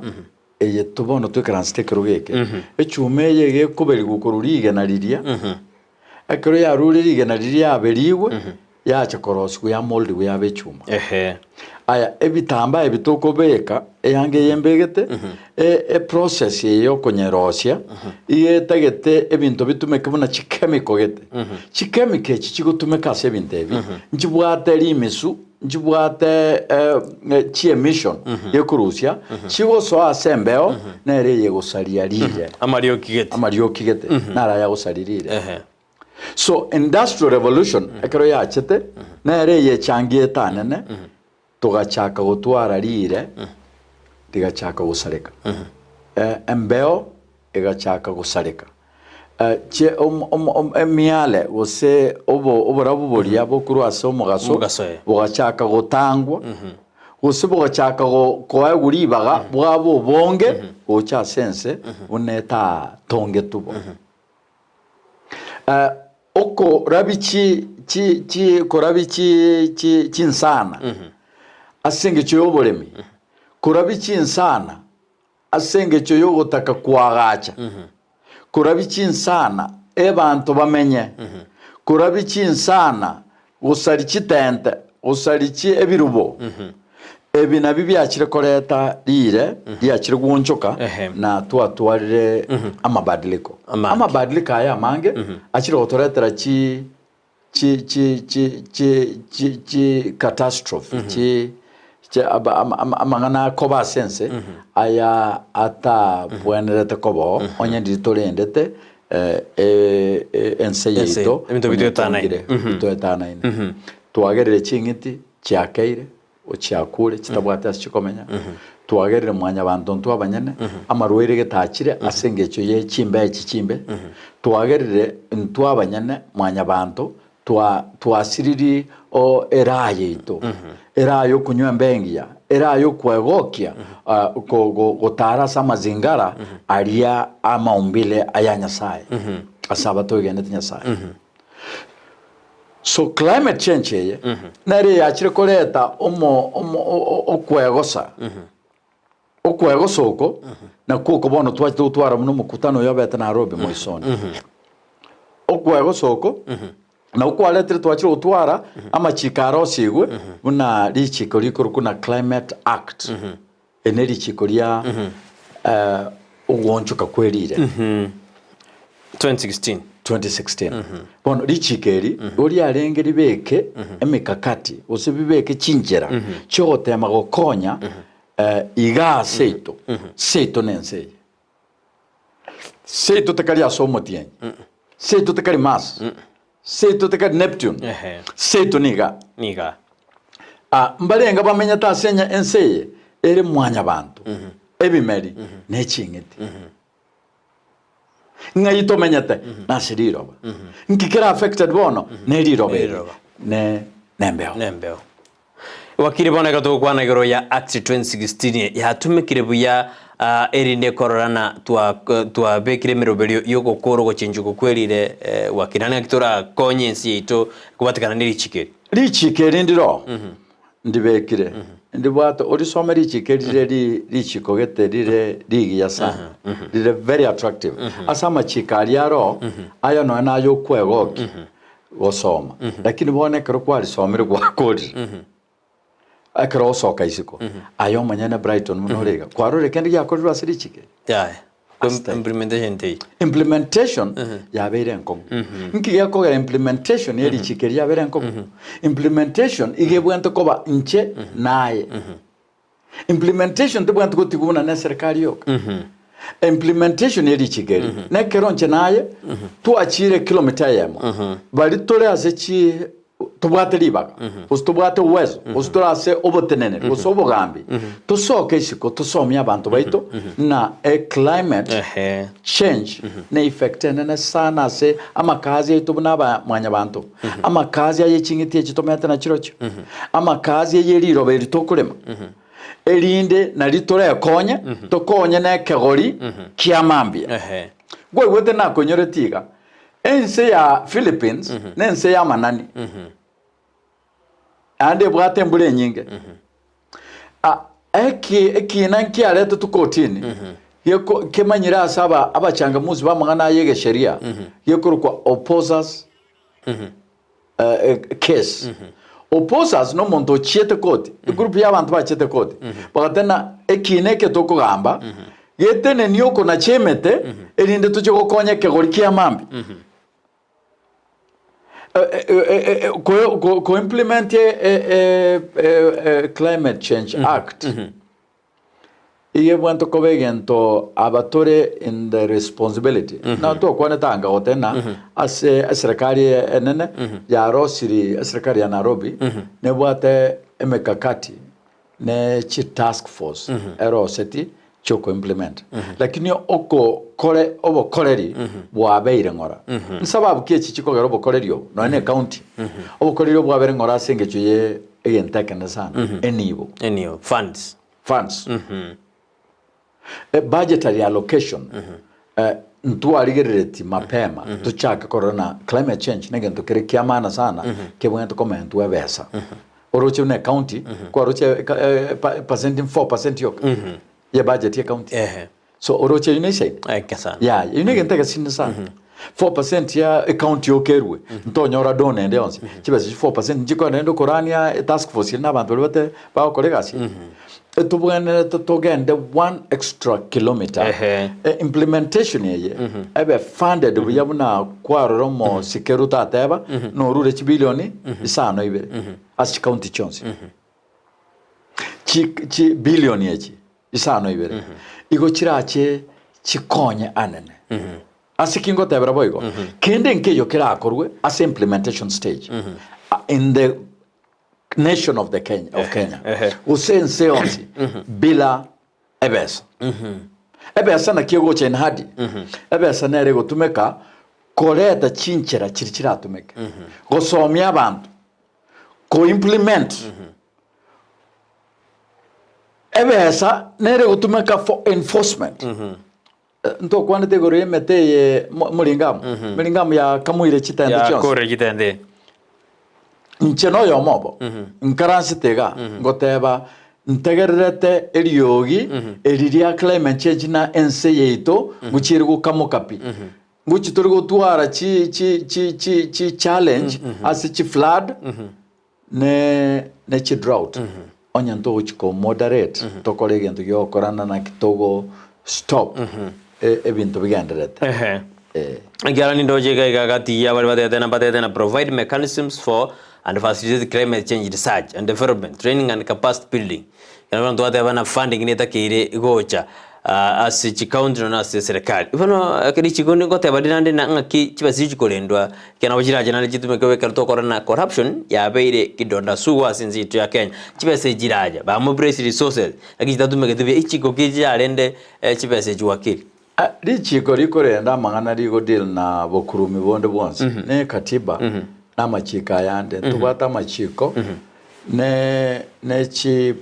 Speaker 4: eye to bono toikaransete ekerogo eke, echuma eye iga ekoberigwa korwa rigena riria, ekero yarure rigena riria yaberigwe, yacha korosigwa yamoldigwa yaba echuma.
Speaker 3: Ehe.
Speaker 4: Aya, ebitambaa ebi tokobeka, eanga eye mbegete, e- eprocess eye ya okonyerosia, iga etagete ebinto bitumeke buna chichemical gete. Chichemical echi chigotumeka ase ebinto ebi, nchibwate rimisu, nchibwate chiemission ekorusia, chigosoa ase embeo, nere eye egosaria rire.
Speaker 3: Amarioki gete.
Speaker 4: Amarioki gete, naro ayagosaria rire.
Speaker 3: Ehe.
Speaker 4: So industrial revolution ekero yachete, nere eye echangiete anene, togachaka gotwara rire, rigachaka gosareka. Embeo egachaka gosareka. Chie om- om- om- emiale gose obo oborabu boria bokorwa ase omogaso,
Speaker 3: Omogaso, eh.
Speaker 4: bogachaka gotangwa, gose bogachaka go- koegwa ribaga bwaba obonge gocha ase ense buna etatongetwe bo. Okorabia chi chi chi korabia chi chi chinsana ase engencho y'oboremi, korabia chinsana Ase engencho y'ogotaka koagacha, korabia chinsana abanto bamenye, korabia chinsana gosaria chitente, gosaria chi ebirubo, ebi nabio biachire koreta riire riachire gwonchoka
Speaker 3: Ehe.
Speaker 4: na twatwarire amabadiliko.
Speaker 3: Amange.
Speaker 4: Amabadiliko aya amange achire gotoretera chi chi chi chi chi chi chi catastrophe chi chi aba- ama- ama- amang'ana akoba ase ense aya atabwenerete koba oo, onye ndiri torendete eh, eh, eh, ense
Speaker 3: Ense,
Speaker 4: yaito
Speaker 3: ebinto
Speaker 4: onye
Speaker 3: bitoetanaine.
Speaker 4: etongire, bitoetanaine. Twagerire ching'iti chiakeire ochiakure chitabwati ase chikomenya, twagerire mwanyabanto intwe abanyene, amarwaire getachire ase engencho ye chimbe echi chimbe, twagerire intwe abanyene mwanyabanto twa twasiriri o eraha yaito, eraha ya okonywa embe engiya, eraha ya okwegokia ah, ko- go- gotara ase amazingara aria amaumbile aya Nyasaye, ase abatoegenete Nyasaye. So climate change eye nere eyachire koreta omo omo okwegosa okwegosa oko nakwo oko bono twachete gotwara buna omokutano oyo obete Nairobi moisoni. Okwegosa oko nabo kwaretire twachire gotwara amachiko arosigwe buna richiko rikorokwa buna climate act. Eri nerichiko ria ogwoonchoka kwe riire.
Speaker 3: 2016.
Speaker 4: 2016. Bono richiko eri igo riarenge ribeke emekakati gose bibeke chinchera chiogotema gokonya iga ase aito, seito na ense eye. Seito tekari ase omotienyi, seito tekari Mars, seito tekari Neptune,
Speaker 3: Ehe.
Speaker 4: seito niga.
Speaker 3: Niga.
Speaker 4: Ah, mbarenge bamenyete ase enya ense eye ere mwanyabanto, ebimeri, ne ching'iti. Ng'ai tomenyete? Nase riroba. Nki kere affected bono? Ne riroba eri,
Speaker 3: Riroba.
Speaker 4: ne nembeo.
Speaker 3: Nembeo. Wakili bono ekero togokwana igoro ya Act 2016 yatumekire buya ah, erinde korora na twa twabekire emeroberio yogokora ogochenchwa okwo kwerire eh, wakili naende ng'aki torakonye ense yaito kobatekana ne richiko eri.
Speaker 4: Richiko eri ndiro ndibekire, ndibwate orisome richiko eri rire ri richiko gete rire rigiya sana, rire very attractive. Ase amachiko aria aro, aya nonya naye okwegokia gosoma, lakini bono ekero kwarisomire gwakorire, ekero ogosoka isiko, aye omonyene Brighton buna ore iga, kwarorire kende giakorirwe ase richiko eri?
Speaker 3: Yaya.
Speaker 4: Ase
Speaker 3: Implementation teiyo.
Speaker 4: Implementation yabeire enkong'u. Nki gekogera implementation ye richiko eri yabeire enkong'u? Implementation iga ebwenerete koba inche naye. Implementation tebwenereti gotigwa buna ne eserikari yoka. Implementation ye richiko eri nekero inche naye twachire ekilomita eyemo, baria tore ase chi. tobwate ribaga, gose tobwate uwezo, gose tore ase oboteneneri, gose obogambi, tosoke isiko tosomie abanto baito ng'a e climate
Speaker 3: Ehe.
Speaker 4: change ne effect enene sana ase amakazi aito buna aba mwanyabanto, amakazi aye ching'iti echi tomenyete nachirochio, amakazi eye riroba eri tokorema, erinde nari torekonye, tokonye na ekegori kia mambia.
Speaker 3: Ehe.
Speaker 4: Nkwaigwete nakoinyoretie iga, Ense ya Philippines nense y'amanani, naende ebwate embura enyinge. Ah, eki ekiina nkiaretetwe kotini geko kemanyire ase aba abachangamuzi b'amang'ana aya y'egesheria gekorokwa opposers eh, case. Opposers nomonto ochiete koti, egroup y'abanto bachiete koti, bagateba ekiina eke tokogamba getenenie okonacha emete erinde toche gokonya ekegori kia mambia. Eh, eh, eh, eh, ko- ko- ko implement eh, eh, eh, eh, climate change act Iga ebwate koba egento aba tore in the responsibility. Na twakwanete anga goteba ng'a ase eserekari enene yarosiri eserekari ya Nairobi nebwate emekakati ne chi task force eroseti chioko implement. Lakini okokore obokoreri bwabeire ng'ora. Nsababu ki echi chikogera obokoreri obo nonya ne ecounty. Obokoreri obo bwabere ng'ora ase engencho ye egento ekenene sana, enibo.
Speaker 3: Enibo, funds.
Speaker 4: Funds. Budgetary allocation ntwarigerereti mapema tochake korora na climate change negento kere kia maana sana kebwenerete komentwa ebesa. Oroche buna ecounty kwaroche percent 4% yoka ye budget ye county. So oroche eyio nesaini?
Speaker 3: Eke sana.
Speaker 4: Yaya, eyio negento egesini sana. 4% ya ecounty yoka erwe, ntonyora dona ende yonsi. Chibesa echio 4% nchikogenda rende okorania etask force ere na abanto baria bate bagokora egasi eye. Etobwenerete togende one extra kilometer,
Speaker 3: Ehe.
Speaker 4: e implementation eye ebe funded buya buna kwarora omosike Ruto ateba, norure chibilioni isano ibere ase chicounty chionsi. Chi chi bilioni echi isano ibere, igo chirache chikonye anene. Ase ki ngotebera boigo? Kende nkeiyo kerakorwe ase implementation stage in the nation of the Kenya, of Kenya gose ense yonsi bila ebesa. Ebesa naki egocha in handy? Ebesa nere egotumeka koreta chinchera chiria chiratumeke, gosomia abanto, ko implement Ebesa nere egotumeka for enforcement. Ntokwanete igoro y'emete eye moringamu, moringamu yakamoire chitente chionsi.
Speaker 3: Yakorire chitente.
Speaker 4: Inche noyomo obo, nkaransete iga, ngoteba ntegererete eriogi eri ria climate change na ense yaito ngochiere gokamoka pi. Ngochi tore gotwara chi chi chi chi chi challenge ase chi flood. Ne ne chidrought onye ntogochi ko moderate tokore egento giokorana naki togo stop e- ebinto bigendererete.
Speaker 3: Ehe.
Speaker 4: Eh.
Speaker 3: Ekiagera nindoche iga iga gati ya baria batete na mbatete na provide mechanisms for and facilitate climate change research and development, training and capacity building. Ekero bono twateba na funding netakeire gocha ase chicounty nonya ase eserekari. Bono ekero richiko ngoteba rire naende na ng'aki chibesa echi chikorendwa ekero nabo chirache naende chitumeke bobe ekero tokorora na corruption yabeire kidonda sugu ase ense yaito ya Kenya. Chibesa echi chiracha, ba mobilize resources, naki chitatumegete buya, echiko ki chiarende chibesa echi wakili?
Speaker 4: Richiko rikorenda amang'ana rigo deal na bokurumi bonde bwonsi ne katiba na amachiko ayande. Ntobwate amachiko ne ne chi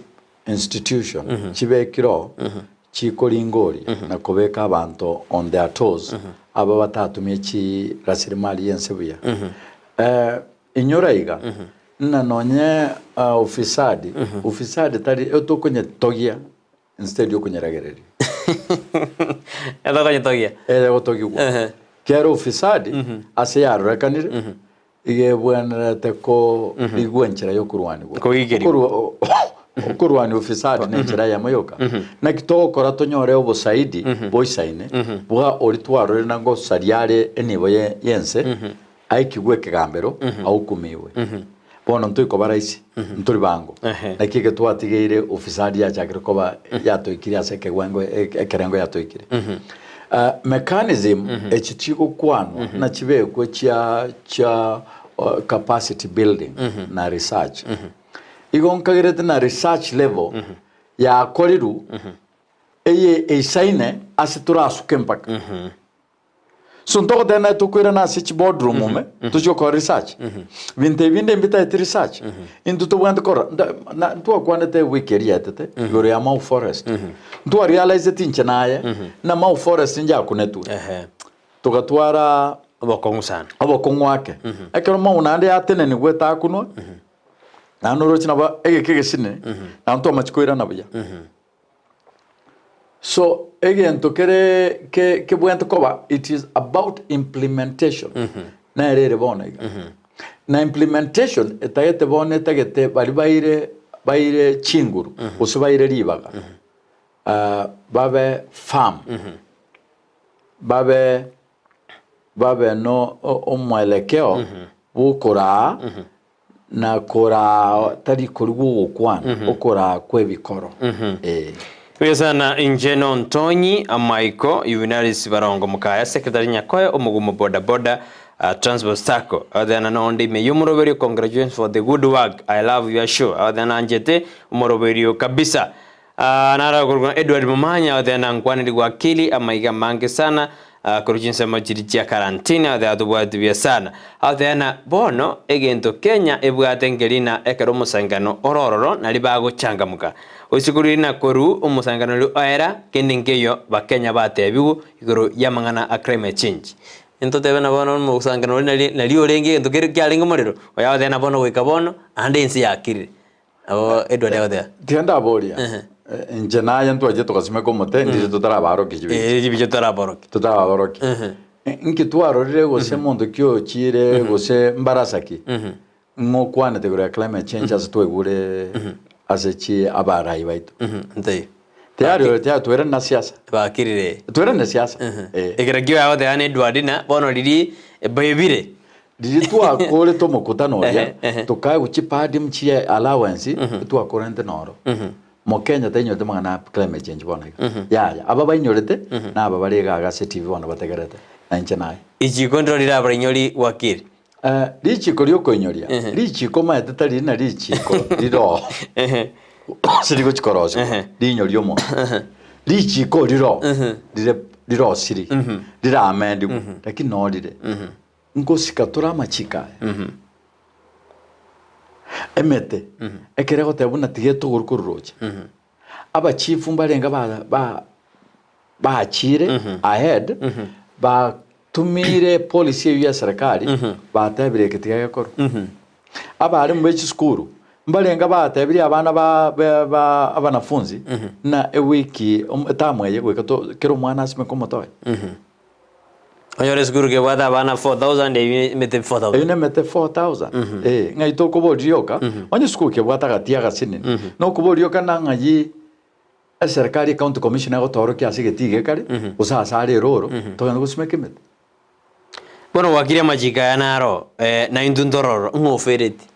Speaker 4: institution chibekire oo chikoringoria na kobeka abanto on their toes aba batatumie chi rasilimali y'ense buya. Inyora iga ng'a nonye ufisadi, ufisadi tari etokonyetogia Instead yokonyeragereria.
Speaker 3: Etokonyetogia.
Speaker 4: Ere gotogigwa.
Speaker 3: Ehe.
Speaker 4: Kera ufisadi ase yarorekanire iga ebwenerete korigwa enchera yokorwanigwa.
Speaker 3: Koigerigwa.
Speaker 4: Okorwa- Okorwania ufisadi na enchera eyemo yoka. Naki togokora tonyore obosaidi boisaine bwa oria twarorire na ngosaria are enibo ye yense aikigwe ekegambero ahukumiwe. Bono ntoikoba rahisi, ntori bango.
Speaker 3: Ehe.
Speaker 4: Naki eke twatigeire ufisadi yachakire koba yatoikire ase ekegwengo ekerengo yatoikire. Mechanism echi chigokwanwa na chibekwe chia chia. capacity building na research. Igo nkagerete na research level yakorirwe eye eisaine ase torasuke mpaka. So ntogoteba naye tokoirana ase chiboardroom ime tochie gokora research. Binto ebi binde mbitaeti research. Intwe tobwate korora nta- na ntwakwanete ewiki eria yaetete igoro ya Mau Forest. Ntwarealizeti inche naye na Mau Forest njakunetwe.
Speaker 3: Ehe.
Speaker 4: Togatwara
Speaker 3: Obokong'u sana.
Speaker 4: obokong'u ake. Ekero Mau naende yatenenigwe etakunwa, naende oroche nabo egeka egesine, naende twamachia koirana buya. So egento kere ke kebwenerete koba it is about implementation nere ere bono iga. Na implementation etagete bono etagete baria baire baire chinguru gose baire ribaga babe firm babe babe no omwelekeo bwokoraa Na koraa tari koria gw'ogokwana, okoraa kw'ebikoro. Ee.
Speaker 3: Buya sana inche nontonyi amaiko Yuvenalis Barongo Mokaya Secretary Nyakoe Omogumo Boda Boda uh, Transport Sacco Athena nonde ime yomoroberio congratulations for the good work I love your show Athena anchete omoroberio kabisa uh, narakorwa Edward Momanya Athena nkwaneri gwa akili amaiga amange sana Korwa chinsemo chiria chia karantini agoteeba tobwati buya sana. Agoteeba na bono egento Kenya ebwate nkeri na ekero omosangano ore ororo nari bagochangamuka. Goise korwa na korwa omosangano oria oera kende nkeiyo bakenya batebigwe igoro y'amang'ana a climate change. Intotebe na bono omosangano oria nari nari orenge egento kere kiarenge omorero, oyo agoteeba na bono goika bono ande ense yakirire. Nabo Edward agoteba.
Speaker 4: Tiga ndaboria, inche naye ntwachire togasimeka omote, ndire totarabarokia chibicha.
Speaker 3: Eh, chibicha totaraborokia.
Speaker 4: Totarabarokia. Nki twarorire gose monto ki ochire gose mbarasa ki, ng'okwanete igoro ya climate change ase twaigure ase chi abarai baito.
Speaker 3: Ntaiyo.
Speaker 4: Tayari oyo tayari twerane na siasa.
Speaker 3: Bakirire.
Speaker 4: Twerane na siasa. Eh.
Speaker 3: Ekero kio agoteba na Edward na bono riria baebire.
Speaker 4: Riria twakorete omokutano oria,
Speaker 3: Ehe, ehe.
Speaker 4: tokaegwa chipadim chie allowance, twakorente noro. Mokenya tainyorete amang'ana a climate change bono iga. Yaya, aba bainyorete, na aba bare iga iga ase TV bono bategerete, na inche naye.
Speaker 3: Richiko ndiro rirabarainyori gwakire.
Speaker 4: Eh, richiko riokoinyoria, richiko omanyete tari rina richiko riroo, ase rigochi korosigwa, rinyorie omonto. Richiko riroo, rire rirosiri, riramendigwe, lakini norire. Ngosika tore amachiko aya. Emete, ekero egoteba buna tiga etogoro korwa roche, abachifu mbarenge ba ba bachire ahead, batumire policy eywo ya serikali, batebire eke tiga gekorwe. Abalimu be chisukuru, mbarenge batebirie abana ba ba ba abanafunzi, ng'a ewiki etamu eye goika to kera omwana asimeke omote oye.
Speaker 3: Onyore esukuru kebwate abana 4000 eyio emete 4000.
Speaker 4: Eyio nemete 4000 eh, ng'ai tokoboria rioka, onye esukuru kebwate agati agasinini, nokoboria rioka na ng'ai eserikari ecounty commissioner egotoorokia ase egetii gekare, gose ase are eroro, togende gosimeka emete.
Speaker 3: Bono gwakire amachiko aya naro, eh, na intwe ntororo, ng'o ofereti?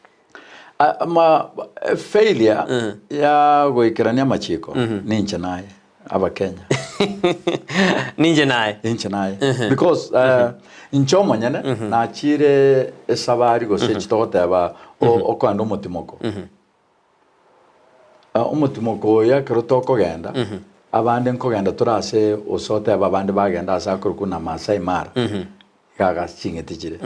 Speaker 4: Ama failure ya goikerania amachiko ninche naye abakenya.
Speaker 3: Ninche naye.
Speaker 4: Ninche naye because inche omonyene nachire esabari gose chitogoteba okoenda omotimoko. Omotimoko oyo ekero tokogenda, abande nkogenda tore ase gose otebe abande bagenda ase akorokwa buna Maasai Mara, iga ase ching'iti chire.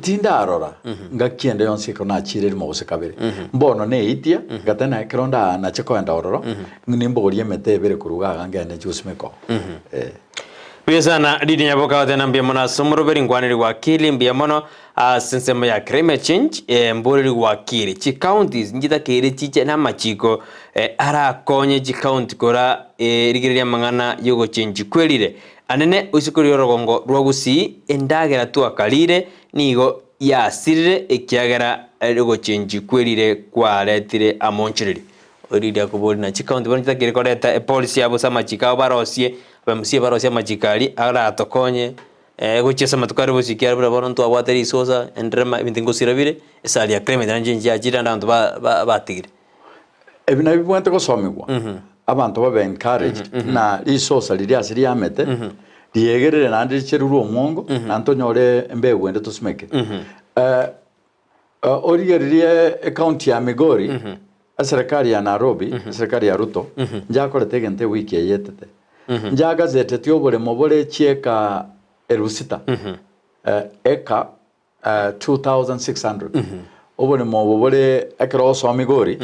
Speaker 4: Tindarora ngaki ende yonsi ekero nachire rimo gose kabere. Mbono neitia, ngateba naye ekero nda nache kogenda ororo, nimbogorie emete ebere korwa iga iga ngende nchie gosimeka oo. Eh.
Speaker 3: Buya sana Lydia Nyaboka goteba mbuya mono ase omoroberi nkwaneri gwa akili mbuya mono ase ensemo ya climate change eh, mboreri gwa akili chicounties nchitakeire chiche namachiko eh, arakonye chicounty kora eh, rigereria amang'ana yogochenchi kwerire anene oise koria orogongo rwa Gusii endagera twakarire nigo yasirire ekiagera ogochenchi kwerire kwaretire amonchereri Riria akobori na chikaunti bono chitakeire koreta epolicy yabo ase amachiko abo barosie, aba MCA barosie amachiko aria aratokonye gochia ase amatuko are bosio ekiagera buna bono ntwabwate risosa, enderema, ebinto ngosira bire, esari ya climate naende chinche chiachire naende abanto ba- ba- batigire.
Speaker 4: Ebi nabio bibwenerete gosomigwa, abanto babe encouraged na risosa riria ase riamete, riegerere naende richererwe omwongo, naende tonyore embegu ende tosimeke. Origererie ecounty ya Migori, eserekari ya Nairobi, eserekari ya Ruto, njakorete egento ewiki eye etete. Njagazetetie oboremo bore chieka elfu sita, eka 2600. Oboremo obo bore ekero osoa Migori,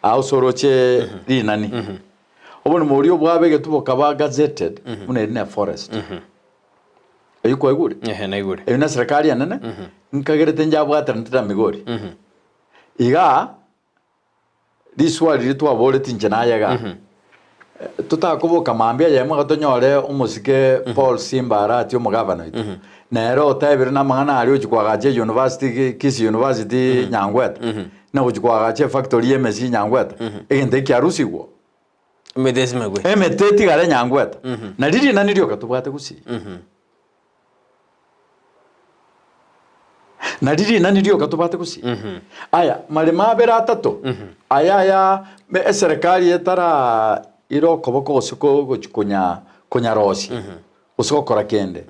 Speaker 4: aa ase oroche rinani. Oboremo boria obwabegetwe bokaba gazetted buna eri ne forest. Eyio kwaigure?
Speaker 3: Ehe, naigure.
Speaker 4: Eyio ne serikali enene, nkagerete njabwatanete na Migori. Igaa, riswali riria twaboreti inche naye igaa, totakoboka mambia eyemo iga tonyore omosike Paul Simba Arati omogavana oito, nere otebire na amang'ana aria ochia koagacha euniversity Kisii University Nyangweta, na gochia koagacha efactory ya emesi Nyangweta, egento ekio kiarusigwe.
Speaker 3: Emete esimekwe.
Speaker 4: Emete etigare nyangweta. Na ririnani rioka tobwate gusii. Na ririnani rioka tobwate gusii. Aya, maremo abere atato, aya aya me- eserekari etara ire okoboko gose ko- gochi konya konyarosia, gose gokora kende.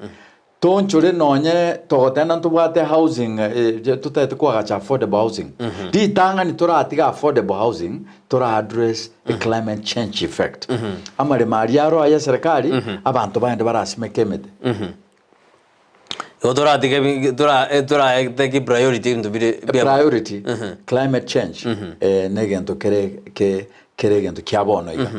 Speaker 4: Tonchore nonye togotenda ntobwate housing totaete koagacha affordable housing. Ritang'ani toratiga affordable housing tora address the climate change effect. Amaremo aria aro aye eserekari abanto bagende barasimeke emete.
Speaker 3: Igo toratiga ebi tora toratake priority ebinto bire bia
Speaker 4: Priority climate change negento kere ke kere egento kia bono iga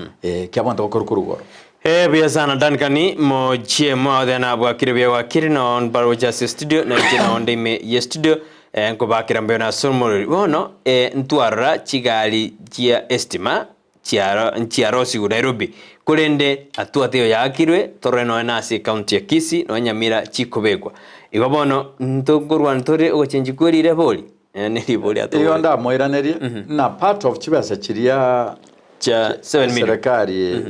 Speaker 4: kia bono togokorwa korwa igoro.
Speaker 3: Ee buya sana Duncan mochie mwaothe na bwakire buya gwakire no baroche ase studio na inche nonde ime ye studio eh, nkobakera mbuya na ase omorori bono eh, ntwarora chigari chia estima chiaro nchiarosigwe Nairobi korende atwate eyo yaakirwe torore nonya na ase ecounty ya Kisii nonya Nyamira chikobekwa igo bono ntokorwa ntore ogochengi kwerire bori eh, neribori
Speaker 4: Igo
Speaker 3: atobori
Speaker 4: ndamoiranerie na part of chibesa chiria
Speaker 3: chia 7 million
Speaker 4: serikali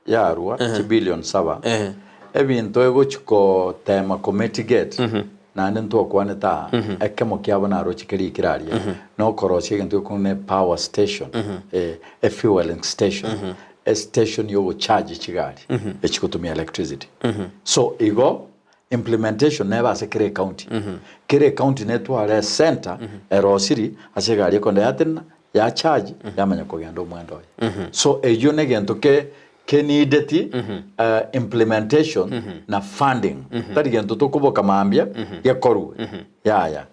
Speaker 4: yarua chibillion saba
Speaker 3: Ehe.
Speaker 4: ebinto egochi kotema ko mitigate naende ntokwanete aa ekemo kiabo naroche keria kere aria nokorosia egento gekong'u ne power station e fueling station estation yogocharge chigari echigotumia electricity so igo Implementation nebe ase kera ecounty. Kera ecounty netware ecenter erosiri ase egari ekonda yatenena, ya charge, yamanya kogenda omwendo oye. So eyio negento ke kenideti implementation na funding. Tari gento tokoboka mambia gekorwe, yaya.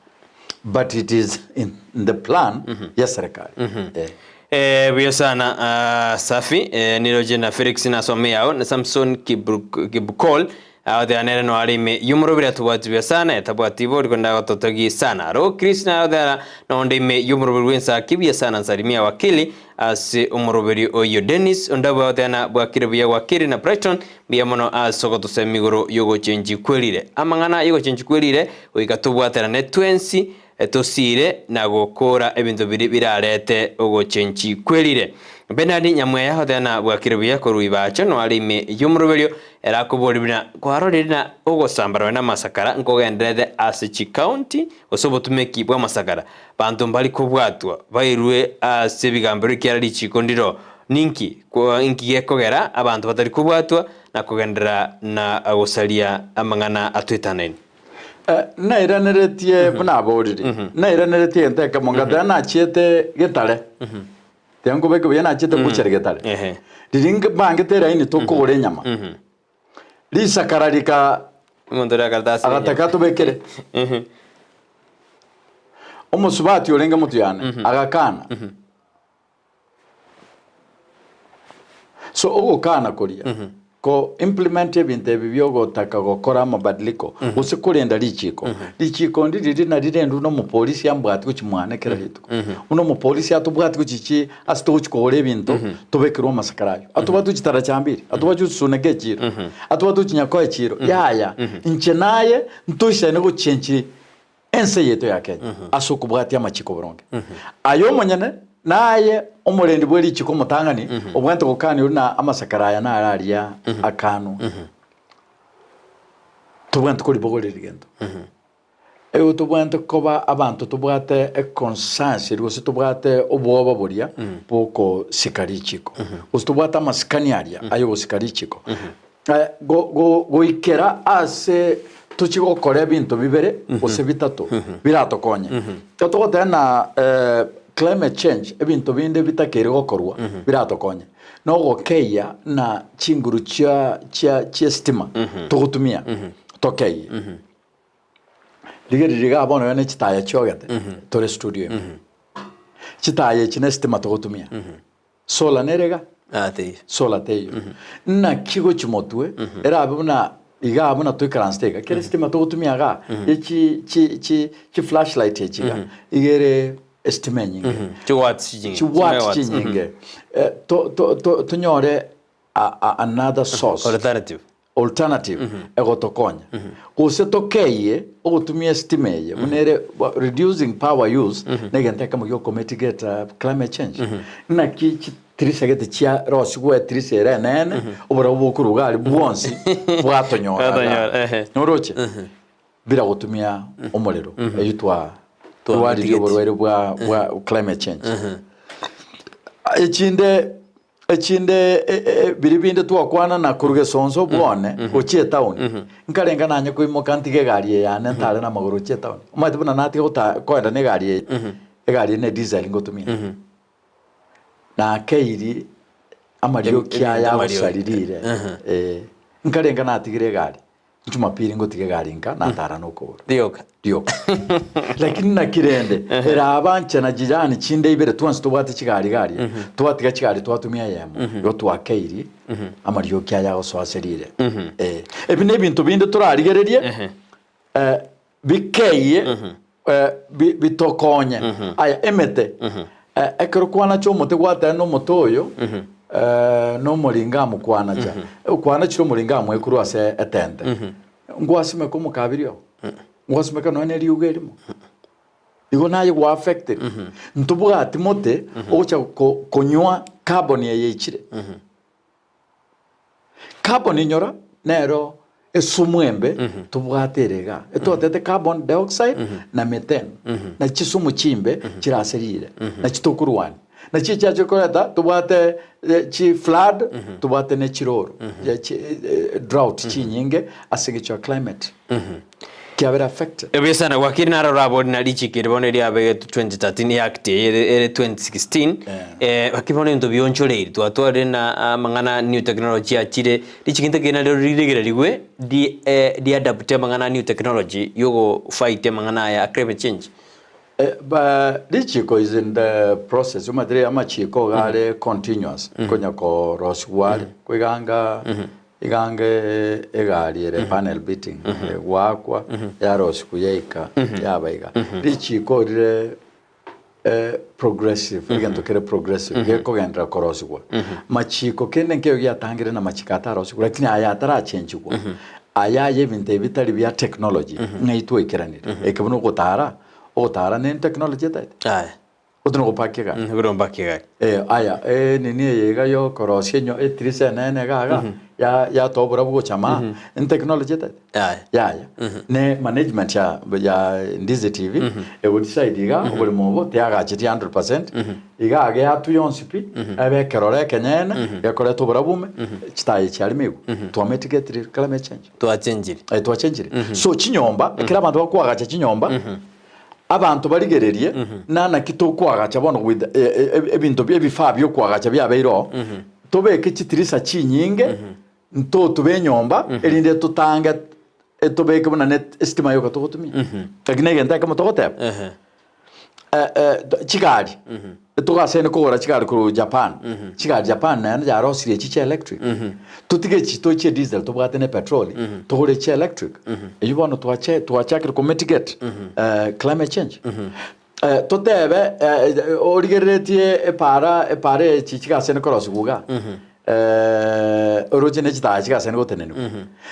Speaker 4: But it is in the plan ye serikali. Eh.
Speaker 3: Eh, buya sana ah, safi eh, niroche na Felix nasome yao na Samson Kibru- Kibukol Agoteeba nere noare ime y'omoroberi atobwati buya sana, etabwati ibo riko ndagototogie sana. Aro Chris naye agoteeba nonde ime y'omoroberi bw'ensaki buya sana nsalimia wakili ase omoroberi oyio. Dennis onde agoteeba na bwakire buya wakili na Brighton mbuya mono ase ogotosemia igoro y'ogochenchi kwerire. Amang'ana y'ogochenchi kwerire goika tobwaterane twensi Tosiire na gokoora ebinto biria birarete ogochenchi kwerire. Benadi nyamweya otena bwakire buya korwa ibacho noare ime y'omoroberio ere akoboria buna kwarorire na ogosamba nonya namasakara nkogendererete ase chicounty gose obotumeki bw'amasakara. Banto mbari kobwatwa bairwe ase ebigambero ekiara richiko ndiro ninki inki gekogera abanto batari kobwatwa na kogenderera na gosaria amang'ana atwetanaine.
Speaker 4: Nairaneretie buna aborire, nairaneretie egento ekemo, ngateba nachiete getare, tiga nkobeke buya nachiete butchery getare,
Speaker 3: Ehe.
Speaker 4: riria mbangete eraini tokogora enyama, risakara rika
Speaker 3: Omonto oria akaratasi
Speaker 4: agataka atobekere, omosubati orenge motwe yane agakana. So ogokana koria ko implement ebinto ebi biogotaka gokora amabadiliko gose korenda richiko. Richiko ndiri rina rirendwe na omopolisi ambwati gochia mwane kera rituko. Buna omopolisi atobwati gochia chi ase togochia kogora ebinto tobekerwe amasakara aywo. Atobwati gochia taracha mbiri, atobwati gochia suneka echiro, atobwati gochia nyakoe echiro, yaya. Inche naye ntoisaine gochenchi ense yaito ya Kenya ase okobwatia amachiko boronge. Aye omonyene naye omorendi bwe richiko omotang'ani obwenerete gokania oria na amasakara aya naro aria akanwa. Tobwenerete koribogoreria gento. Igo tobwenerete koba abanto tobwate econsense eria gose tobwate obwoba boria bwokosika richiko. Gose tobwate amasikani aria ayogosika richiko. Goikera ase. Tochie gokora ebinto bibere gose bitato biratokonye. Ekero togoteba na climate change ebinto binde bitakeire gokorwa biratokonye, na ogokeyia na chinguru chia chia chi'esitima togotumia tokeyie. Rigereria igaa bono iga ne chitaya chiogete tore studio ime. Chitaya echi ne esitima togotumia. Solar nere iga?
Speaker 3: Ah, teiyo.
Speaker 4: Solar teiyo. Naki gochia motwe erabe buna igaa buna toikaransete iga, kera esitima togotumia igaa, ye chi chi chi chi flashlight echi iga, iga ere esitima enyinge.
Speaker 3: Chiwatts chinyinge.
Speaker 4: Chiwatts
Speaker 3: Chimegawatts.
Speaker 4: chinyinge. Eh, to to to tonyore a a another source.
Speaker 3: Alternative.
Speaker 4: Alternative egotokonya. Gose tokeyie ogotumia esitima eye buna ere reducing power use na egento ekemo gia okomitigate climate change. Naki chitirisa gete chiarosigwe etirisa ere enene oborabu bokorwa iga aria bwonsi bwatonyora igaa.
Speaker 3: Bwatonyora, ehe.
Speaker 4: Noroche? Bila gotumia omorero eywo twa
Speaker 3: Twamitigate.
Speaker 4: twarwarie oborwaire bwa bwa climate change. Echinde Echinde biria binde twakwana na korwa gesonso bwone gochia etaoni, nkarenga nanye koimoka ntige egari eye yane ntare namagoro gochia etaoni. Omanyete buna natiga gota koenda na egari eye, egari eye ne diesel ngotumia. Nakeiri amarioki aya agosaririire, eh, nkarenga natigire egari. Jumapili ngotiga egari nka natara nokogoro.
Speaker 3: Rioka.
Speaker 4: Rioka. Lakini naki rende, eraba nche na jirani chinde ibere twensi tobwate chigari garia, twatiga chigari twatumia eyemo, igo twakeiri amarioki aya agosoa ase rire. Eh, ebi nebinto binde torarigererie, eh, bikeyie bitokonye. Aya emete, ekero kwanacha omote gwateba nomote oyo nomoringamu kwanacha, kwanachire omoringamu ekorwa ase etente, ngwasimeka omokabiri oo? Ngwasimeka nonya ne riuga erimo? Igo naye gwa affected. Ntobwati mote ogocha konywa carbon eye eichire. Carbon inyora nero esumu embe tobwate ere igaa. Etwatete carbon dioxide na methane na chisumu chimbe chire ase rire nachi tokorwania. Nachi echiachire koreta tobwate chi flood tobwate ne chiroro drought chinyinge ase eng'encho ya climate kiabere affected.
Speaker 3: Ebuya sana gwakire naro orabori na richiko eri bono eriabegetwe 2013 act eye ere ere 2016 eh, gaki bono ebinto bionchoreiri twatwarire na amang'ana new technology achire richiko intagete nario riregererigwe ri eh, riadapte amang'ana a new technology yogo fight amang'ana aya a climate change.
Speaker 4: Eh, ba richiko is in the process omanyete amachiko iga are continuous konya korosigwa are koiganga Iga ange egari ere panel beating egoakwa yarosigwa yaika yaba iga. Richiko rire progressive egento kere progressive gekogenderera korosigwa. Machiko kende nkeiyo giatangire na machiko atarosigwe lakini aya atarachenchigwa aya aye ebinto ebi bitari bia technology ng'ai twaikeranire. Eke buna ogotara, ogotara ne technology etaete.
Speaker 3: Aye.
Speaker 4: Gose nogopaka egari.
Speaker 3: Nigo mpake egari.
Speaker 4: Eh, aya, enini eye iga yokorosia enyo etirisa enene iga iga, ya yatoa oborabu gocha maa, entechnology etaete?
Speaker 3: Yaya.
Speaker 4: Yaya. Ne management ya ya Ndizi TV, ego decide iga, oboremo obo tiagachetie 100%, iga iga yatwa yonsi pi, ebe ekerore ekenyene, gekoreta oborabu ime, chitaya chiarime igwe, twamitigetire climate change.
Speaker 3: Twachenchire.
Speaker 4: Eh, twachenchire. So chinyomba, ekero abanto bakoagacha chinyomba, Abanto barigererie nana ki tokoagacha bono with ebinto ebifaa biokoagacha biabeire oo, tobeke chitirisa chinyinge ntotube enyomba erinde totange tobeke buna ne esitima yoka togotumia. Lakini egento ekemo togoteba, chigari, togasene kogora chigari korwa Japan, chigari Japan naende yarosirie echi chia electric, totige echi tochie diesel tobwate ne petroli, togore chia electric, eywo bono twache twachakire ko mitigate climate change. Totebe origereretie epara epara echi chigasene korosigwa igaa, oroche ne chitaya chigasene goteneniwa,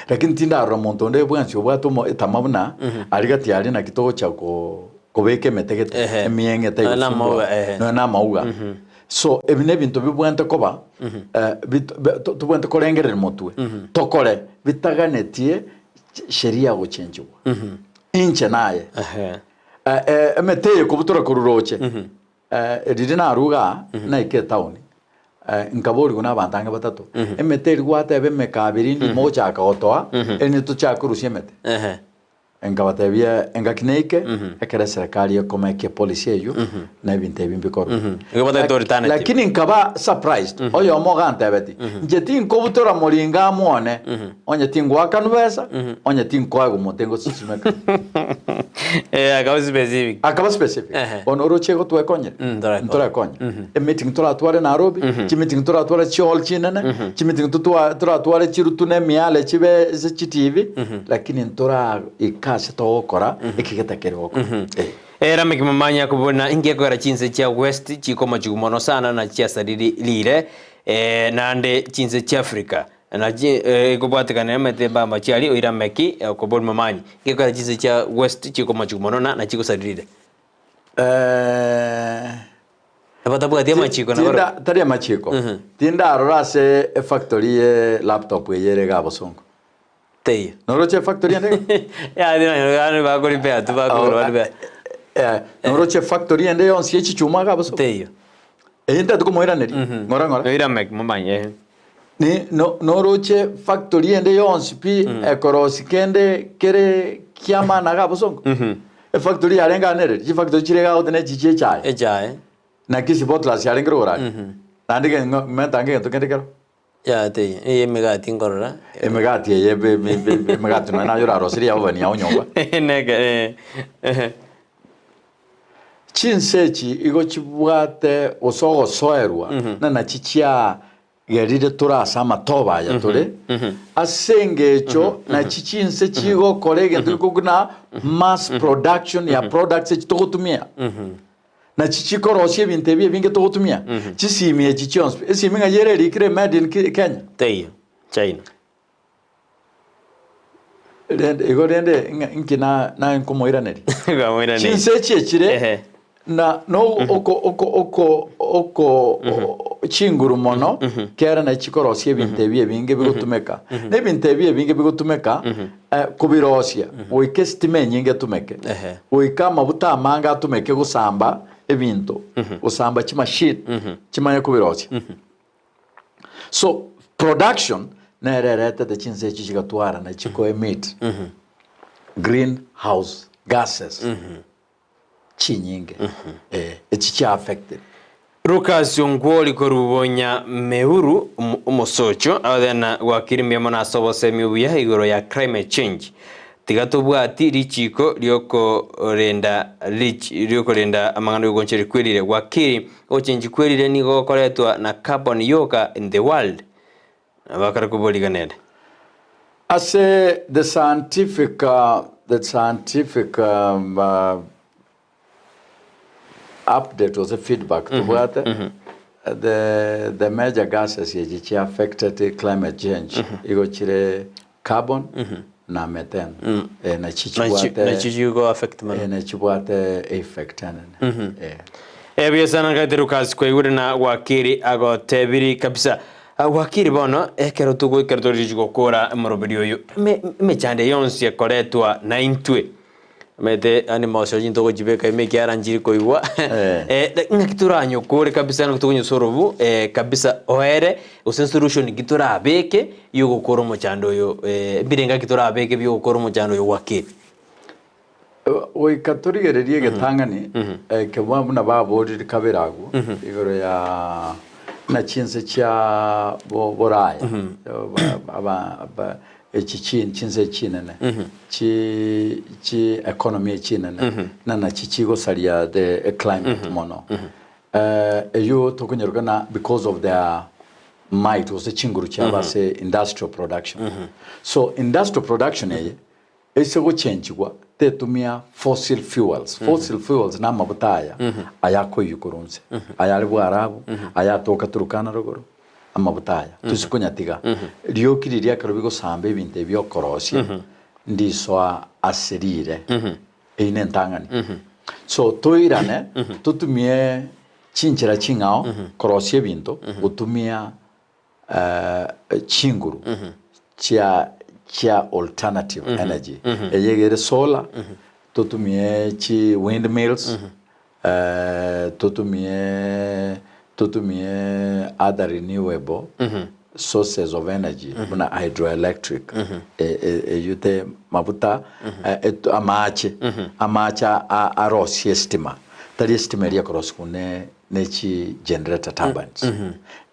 Speaker 4: lakini tindarora monto onde bwensi obwate omo etama buna aria gati aria naki togocha ko kobeka emete gete
Speaker 3: Ehe.
Speaker 4: emieng'e
Speaker 3: Nonya na amauga,
Speaker 4: taigosumbua
Speaker 3: ehe.
Speaker 4: nonya na amauga so ebi na ebinto bibwenerete koba eh, bit- be- to- tobwenerete korengereria motwe tokore bitaganetie chi- sheria gochenchigwa inche naye
Speaker 3: Ehe.
Speaker 4: Eh, eh, emete eye kobutora korwa roche eh, riria narwa igaa naika etown eh, nkaborigwa na abanto ang'e batato emete eria gwateba emekabiri ndimo gochaka gotoa erinde tochake korusia emete
Speaker 3: Ehe.
Speaker 4: Nkabatebia engaki neike, ekero eserekari ekomekia epolicy eyio, na ebinto ebi mbikorwe.
Speaker 3: Igo batagete alternative.
Speaker 4: Lakini nkaba surprised, oyomo ogantebetie, inche tinkobutora moringa amo one, onye tingoakanwa besa, onye tinkoegwa omote ngosusimeka.
Speaker 3: Eh, akaba specific.
Speaker 4: Akaba specific.
Speaker 3: Ehe.
Speaker 4: Bono oroche igo twekonyire?
Speaker 3: Ntorekonye.
Speaker 4: Ntorekonye. Emeeting toratware Nairobi, chimeeting toratware chihall chinene, chimeeting totwa toratware chirutu na emiale chibe ase chitivi, lakini ntoraika ase togokora eki getakeri gokora. Eh.
Speaker 3: Era mekimamanya kobuna ingekogera chinse chia West chikomochigwa mono sana na chiasariri rire eh, naende chinse chia Africa nachi eh, ekobwatekana emete mbamba chiari oira meki eh, okobori mamanyi ingekogera chinse chia West chikomochigwa mono na nachigosaririre
Speaker 4: Eh,
Speaker 3: Abatabwati amachiko nabo
Speaker 4: Tinda, tari amachiko. Tindarora ase efactory ye laptop eye ere iga bosongo.
Speaker 3: Teiyo.
Speaker 4: Noroche efactory ende iga?
Speaker 3: Yaani nonye bakoripea tu bakogora baripea.
Speaker 4: Eh, noroche efactory ende yonsi ye chichuma iga bosongo?
Speaker 3: Teiyo.
Speaker 4: Eye ntagete komoiraneria. Ng'ora ng'ora.
Speaker 3: Noirame momanye eh.
Speaker 4: Ni no noroche factory ende yonsi pi ekorosi kende kere kiamana iga bosongo? Efactory yarenge aa nereri? Chifactory chire iga goteba nechi chia echae.
Speaker 3: Echae.
Speaker 4: Na Kisii Bottlers yarenge rogoro aria. Naende ge ng'o menta ng'egento kende kero.
Speaker 3: Yaya teiyo, eye emegati nkorora.
Speaker 4: Emegati eye be- be- be- be- emegati nonya naye oraroserie ya oven yao nyomba.
Speaker 3: Neke eh, ehe.
Speaker 4: Chinse echi igo chibwate gose ogosoerwa na nachi chia Gerire tore ase amatobe aya tore, ase engecho nachi chinse chigokora egento gekogwa na mass production ya products echi togotumia. Nachi chikorosia ebinto ebi ebinge togotumia, chisimi echi chionsi pi. Esimi ng'ai ere erikire made in Kenya?
Speaker 3: Teiyo, China.
Speaker 4: Rende igo rende ng'a inki na naye nkomoiraneria?
Speaker 3: Nkomoiraneria.
Speaker 4: Chinse echi echire
Speaker 3: Ehe.
Speaker 4: na no oko oko oko oko chinguru mono kera naye chikorosia ebinto ebi ebinge bigotumeka. Na ebinto ebi ebinge bigotumeka eh, kobirosia goika esitima enyinge etumeke,
Speaker 3: Ehe.
Speaker 4: goika amabuta amange atumeke gosamba ebinto, gosamba chimachine chimanye kobirosia. So production nere eretete chinse echi chigatwara na chiko emit green house gases chinyinge eh, echi chia affected.
Speaker 3: Lucas Ongwori korwa Bonya Meuru omosocho agotenena gwakire mbuya mono ase obosemi obuya igoro ya climate change. Tiga tobwati richiko riokorenda riokorenda amang'ana yogonchera kwerire. Gwakiri Ogochenchia kwerire nigo gokoretwa na carbon yoka in the world. Bakare koboriga nere.
Speaker 4: Ase the scientific the scientific update gose feedback tobwate the the major gases echi chia affected climate change igo chire carbon na methane eh, nachi chibwate
Speaker 3: Nachi chigo affect mono.
Speaker 4: eh, nachi chibwate effect enene eh.
Speaker 3: Ebuya sana nkaete Lucas kwaigure na Wakiri agotebiri kabisa. Ah, Wakiri bono ekero togoikera torichi gokora omoroberi oyo emechando eye yonsi ekoretwa naintwe omanyete yaani mosio chinto ogochibeka ime ekiara nchiri koigwa
Speaker 4: Eh.
Speaker 3: Eh, ng'aki toranyokore kabisa ng'aki tokonywa orobu kabisa oere gose solution ki torabeke yogokora omochando oyo ebirenga ki torabeke biogokora omochando oyo Wakiri.
Speaker 4: Goika torigererie egetang'ani ekemo buna baborire kabere agwo igoro ya buna chinse chia Boraya echi chinse chinene chi chi economy chinene na nachi chigosaria the climate mono. Eyio tokonyeroka na because of their might gose chinguru chiabo ase industrial production. So industrial production eye Ase gochenchigwa tetumia fossil fuels. Fossil fuels namabuta aya ayakoiywa korwa nse, ayare bwarabu, ayatoka Turkana rogoro, amabuta aya tosi konyatiga. Rioki riria ekero bigosamba ebinto ebi okorosia ndisoa ase rire, eyio nentang'ani. So toirane totumie chinchera ching'ao korosia ebinto gotumia chinguru chia chia alternative energy eye iga ere solar totumie chi wind mills totumie totumie other renewable. sources of energy buna hydroelectric eywo te mabuta amache, amache arosie estima, tari estima eria ekorosigwa ne ne chi generator turbines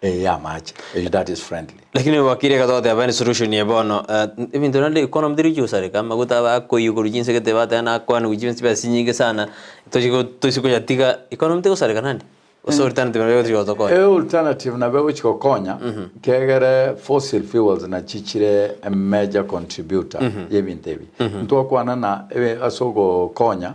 Speaker 4: eye ya amache eywo that is friendly.
Speaker 3: Lakini wakili akatoteba ene solution eye bono ebinto naende economy teri gochia gosareka amaguta aba akoiywa korwa chinse gete bateba nakwanigwa chibesa chinyinge sana tochi toise koyatiga economy tegosareka naende. Gose alternative nabo egochia gotokonya?
Speaker 4: Alternative nabo egochia gokonya ekiagera fossil fuels nachio chire a major contributor y'ebinto ebi. Ntwakwana na ase ogokonya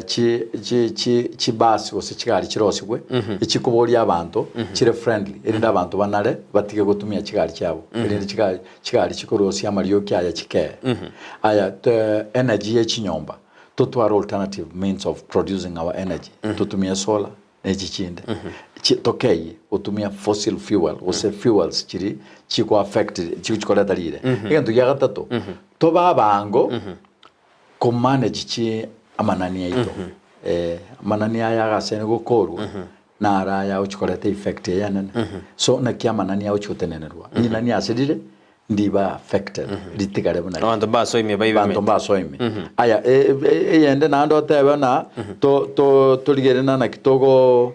Speaker 4: chi chi chi chibus gose chigari chirosigwe echikoboria abanto chire friendly erinde abanto banare batige gotumia chigari chiabo erinde chigari chigari chikorosia amarioki aya chikee. Aya energy ye chinyomba Totware alternative means of producing our energy, totumie solar na echi chinde. Chi tokeyie gotumia fossil fuel gose fuels chiri chiko affect chikoreta rire. Egento gia gatato, tobe abango ko manage chi amanani aito. Amanani aya agasene gokorwa naro aya agochi koreta effect eye enene. So naki amanani agochi gotenenerwa, rinani ase rire ndiba affected ritigare buna rire.
Speaker 3: Abanto mbasoimie baibe
Speaker 4: Abanto
Speaker 3: emete.
Speaker 4: mbasoimie. Aya e- e- eyende naende otebe ng'a to- to- torigererie na naki togo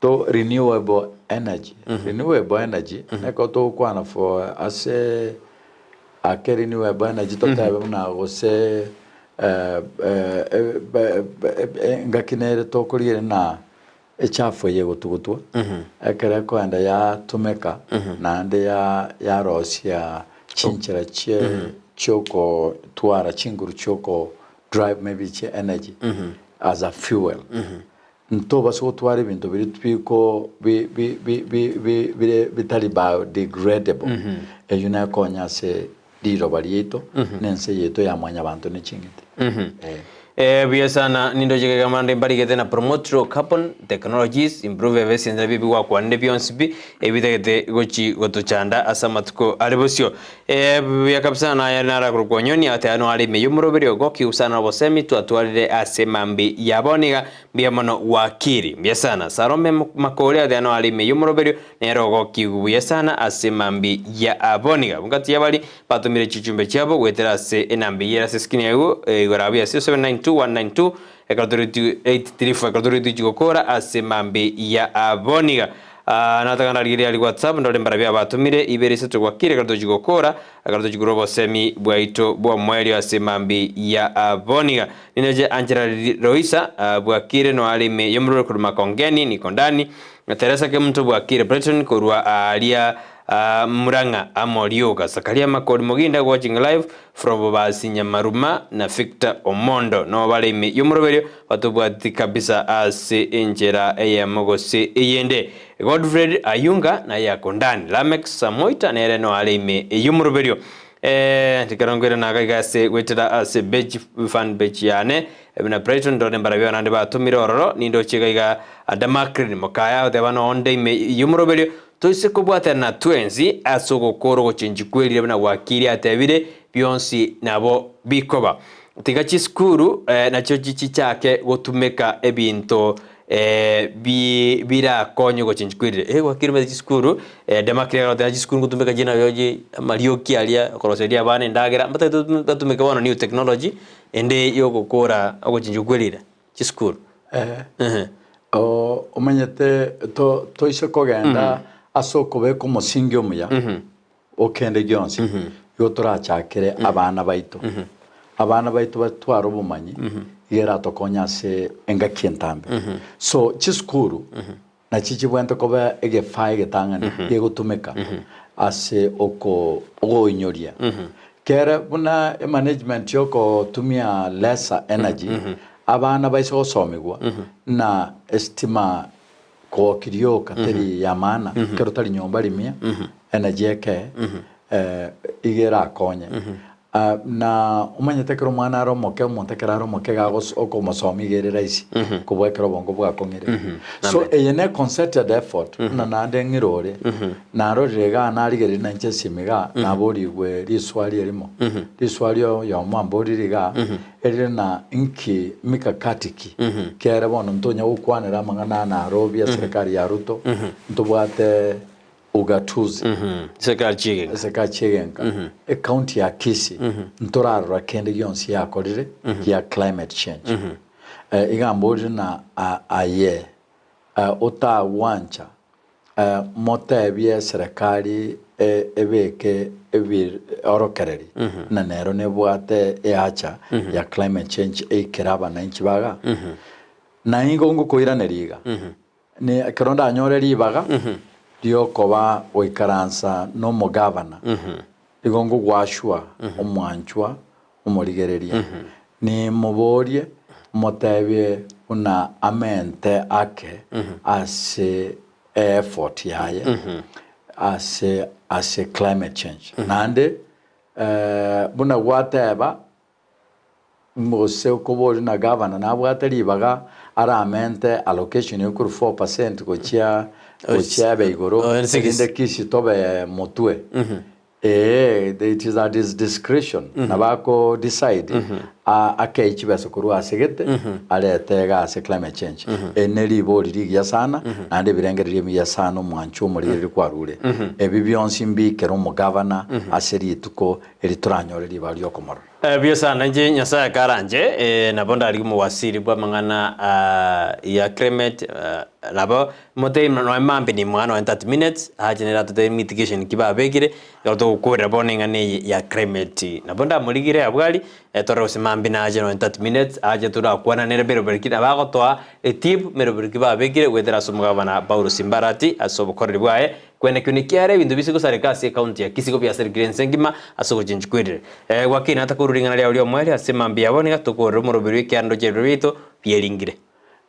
Speaker 4: to renewable energy. Renewable energy, ekero togokwana for ase ake renewable energy totebe buna gose engaki nere tokorigereria na Echafu eye egotugutwa, ekero ekoenda yatumeka naende yarosia chinchera chie chiokotwara chinguru chioko drive maybe chie energy as a fuel. Ntobasa gotwara ebinto biria biko bi bi bi bi bi bire bitari biodegradable. Eyio nekonya ase riroba riaito na ense yaito ya mwanyabanto ne ching'iti. Eh.
Speaker 3: Eh, buya sana nindoche kegama nde mbarigete na promote low carbon technologies improve efficiency nabio bigwakwanire bionsi pi ebitagete gochi gotochanda ase amatuko are bosio. Eh, buya kabisa naye narakorokwa Onyoni ateba noare ime y'omoroberi ogokigu sana nobosemi twatwarire ase mambi ya bono iga mbuya mono wakiri mbuya sana Salome Makori ateba noare ime y'omoroberi Nere ogokigwa buya sana ase mambia ya aboniga. Abwo ngati y'abari batomire chichumbe chiabo goetera ase enamba eyio ere ase eskrini yago igoro abwo ya 0792 192 ekero tori 834 ekero tori tochi gokora ase mambia ya aboniga. Ah, nataka ndarigereria aria WhatsApp ndore mbarabio abatomire ibere isato gwakire ekero tochi gokora ekero tochi korwa obosemi bwaito bw'omoerio ase mambia ya aboniga. Ninoche Angela Loisa bwakire noare ime y'omorwere korwa Makongeni Nikondani Na Teresa Kemunto bwakire Brighton korwa aaria Murang'a amo Rioga Zakaria Makori Moginda watching live from Bobasi Nyamaruma na Victor Omondo noo bare ime y'omoroberio batobwati kabisa ase enchera eyemo gose eyende. Godfred Ayunga naye Akondani Lameck Samoita nere noo are ime y'omoroberio. Eeh ekero nkoirana iga iga ase goetera ase page fan page yane buna Brighton ndore mbarabio naende batomire ororo nindoche iga iga Adamakrin mokaya agoteba nonde ime y'omoroberio toise kobwatana twensi ase ogokora ogochenchia kwerire buna gwakiri atebire bionsi nabo bikoba. Tiga chisukuru nachio chichake gotumeka ebinto bi birakonye ogochenchia kwerire. Eh gwakire omanyete chisukuru Adamakrin agoteba chisukuru ngotumeka chire nabio chi amarioki aria okoroseria abana endagera mbatagete batumeke bono new technology ende yogokora ogochenchia kwerire. Chisukuru.
Speaker 4: Eeh. Omanyete to toise kogenda ase okobeka omosingi omuya o kende gionsi, igo torachakere abana baito. Abana baito batware obomanyi, iga eratokonye ase engaki entambe. So chisukuru nachio chibwenerete koba egefaa egetang'ani gegotumeka ase oko ogoinyoria. Kere buna emanagement ya okotumia lesser energy, abana baise gosomigwa na estima kogoki rioka teri ya maana, ekero tari nyomba rimia, energy eke iga erakonye. Na omanyete ekero omwana are omoke, omonto ekero are omoke iga agos okomosomia iga ere rahisi kobua ekero obongo bwakong'ire. So eye ne concerted effort buna naende ng'ire ore, narorire igaa narigereria na inche esimi igaa, naborigwe riswali erimo, riswali oyomo amborire igaa, erire na nki mikakati ki kere bono ntonya gokwanera amang'ana aya Nairobi eserekari ya Ruto, ntobwate. ugatuzi.
Speaker 3: Serikali chi'egenka.
Speaker 4: Eserikali chi'egenka. Ecounty ya Kisii ntorarora kende gionsi yakorire gia climate change. Iga mborire na aye otagwancha motebie eserekari ebeke ebiorokereri na nero nebwate eacha ya climate change eikere abananchi baga. Na igo ngokoiraneria iga, ne ekero ndanyore ribaga riokoba goikaransa nomogavana, igo ngogwashua omwanchwa omorigereria, nimoborie motebie buna amente ake ase eeffort yaye ase ase climate change. Naende buna gwateba gose okoboria na gavana nabwate ribaga aramente allocation ekorwa 4% gochia gochia ebe igoro erinde Kisii tobe motwe. Ee, it is at his discretion, nabo ako decide akei chibesa korwa ase gete arete iga ase climate change. Eri ne ribori rigiya sana naende ebirengererio ebiya sana omwancho omorigereria kwarure. Ebi bionsi mbikere omogavana ase rituko eri toranyore ribaga riokomorora.
Speaker 3: Buya sana inche Nyasaye akaranche, nabo ndarigie omowasiri bw'amang'ana ya climate, nabo Motebie nonya mambia nimng'ana nonya 30 minutes, ache nere atotebie mitigation ki babekire, ekero togokorera bono eng'ana eye ya climate. Nabo ndamorigire abwo aria, torore gose mambia nache nonya 30 minutes, ache torakwana nere meroberi ki, nabo agotoa etip meroberi ki babekire goetera ase omogabana Paulo Simbarati ase obokoreri bwaye, kwenekio nekiare ebinto bise gosareka ase ecounty ya Kisii kobiasarekire ense engima ase ogochenchia kwerire. Gwakina atakorwa ring'ana riao riomoerio ase mambia ya bono iga tokorera omoroberi bw'ekianda oche ebiro biaito bieringire.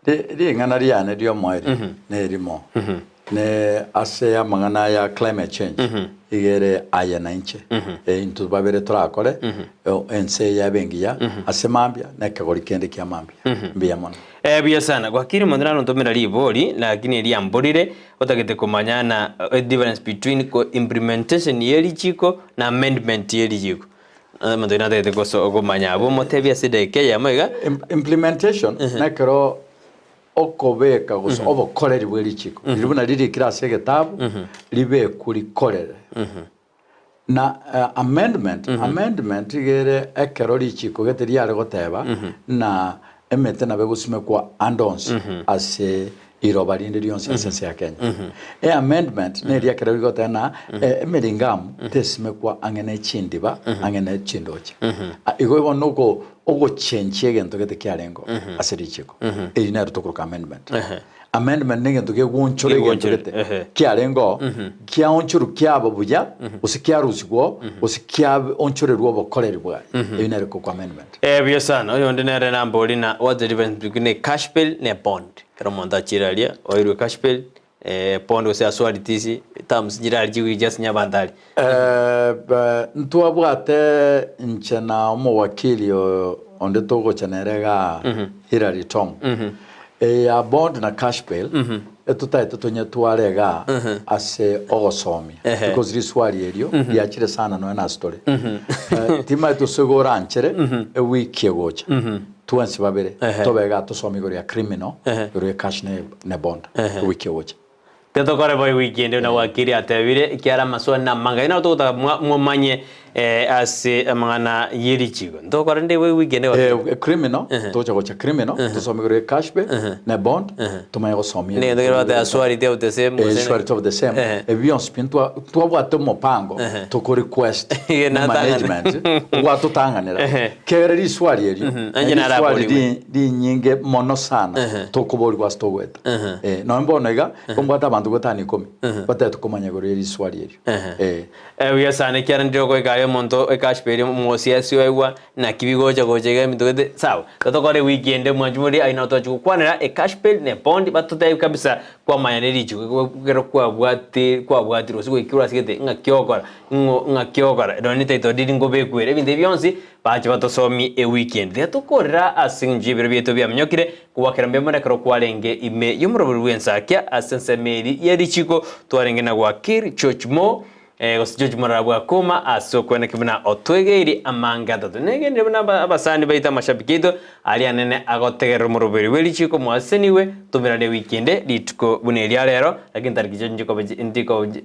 Speaker 4: Ring'ana riane ri'omoerio nerimo, ne ase amang'ana aya climate change iga ere aye na inche, intwe babere torakore ense eye ebe engiya ase mambia na ekegori kende kia mambia. Mbuya mono.
Speaker 3: Buya sana. Gwakire omonto narontomera ribori lakini riamborire otagete komanya na difference between ko implementation ye richiko na amendment ye richiko. Omonto oyio natagete goso komanya abwo omotebie ase edageka eyemo iga.
Speaker 4: Implementation nekero okobeka gose obokoreri bwe richiko riria buna ririkire ase egetabu ribekwe rikorere. Na amendment, amendment iga ere ekero richiko gete riare goteba na emete nabo egosimekwa ande onsi ase riroba rinde rionsi ase ense ya Kenya. E amendment neria ekero rigoteba na emeringamu tesimekwa ang'e ne chindiba ang'e ne chindoche. Igo bono oko ogochenchia egento gete kiarengeo ase richiko. Eyio nero tokoroka amendment. Amendment na egento kegoonchora egento
Speaker 3: Kegoonchora,
Speaker 4: gete
Speaker 3: ehe.
Speaker 4: kiarengeo kiaonchorwa kiaba buya gose kiarusigwa oo gose kiaonchorerwa obokoreri bwaye. Eyio nero ekokwa amendment.
Speaker 3: Buya sana. Oyonde nere nambori na what's the difference between a cash bail na a bond? Ekero omonto achire aria, oirwe cash bail, bond gose asuality terms nchire aria chigwicha ase abanto aria.
Speaker 4: Ntwabwate inche na omowakili onde togocha nere igaa Hillary Tom. Eya bond na cash bail etotagete tonyetware igaa ase ogosomia because riswali erio riachire sana nonya nase tore. Timanyeti gose igo oranchere ewiki egocha twensi babere tobe igaa tosome igoro ya criminal igoro ya cash ne bond ewiki egocha.
Speaker 3: Tetokore bo ewiki ende buna wakili atebire, ekiagera amaswali namange. Ayio naro togotaka momanye ase amang'ana ye richiiko. Ntogokora rende igo ewiki ende wakili?
Speaker 4: Criminal, togocha gocha criminal, tosome igoro ye cash bail, ne bond, tomanye gosomia
Speaker 3: Negento kere bateba surety of the same gose
Speaker 4: Surety of the same, ebi bionsi pi ntwabwate omopango toko request
Speaker 3: Iga
Speaker 4: ne
Speaker 3: natang'ana.
Speaker 4: management ogwatotang'anera. Kiagera riswali erio,
Speaker 3: Onye
Speaker 4: riswali
Speaker 3: naraborigwe.
Speaker 4: rinyinge mono sana tokoborigwa ase togoeta. Eh, nonya bono iga, ombwate abanto goetania ikomi, batagete komanya igoro ye riswali erio. Eh.
Speaker 3: Buya sana ekiagera ndire ogoika aria omonto ekashipa eria omogosi asioigwa naki bigocha gocha iga ebinto gete sawa. Totokore ewiki ende mwanchi moria aye nabo twachi gokwanera ecash bail ne bond batotebi kabisa kwamanya ne richiko ekero kwabwate kwabwatirwe gose goikirwe ase gete ng'aki ogokora ng'o ng'aki ogokora nonye ne title deed nkobekwa ere ebinto ebi bionsi bache batosomie ewiki ende. Tiga tokorera ase eng'encho y'ebiro biaito biaminyokire Kogwakera mbuya mono ekero kwarenge ime y'omorobori bw'ensakia ase ensemo eria ye richiko, twarenge na Gwakir, George Moore. Gose George Morara bwakoma ase okweneki buna otwegeiri amange atato. Negenire buna abasani baito amashabiki aito aria anene agotegerera omoroberi bwe richiko mwasenigwe tomerane ewiki ende rituko buna eria rero lakini tariki chiacho nchikoba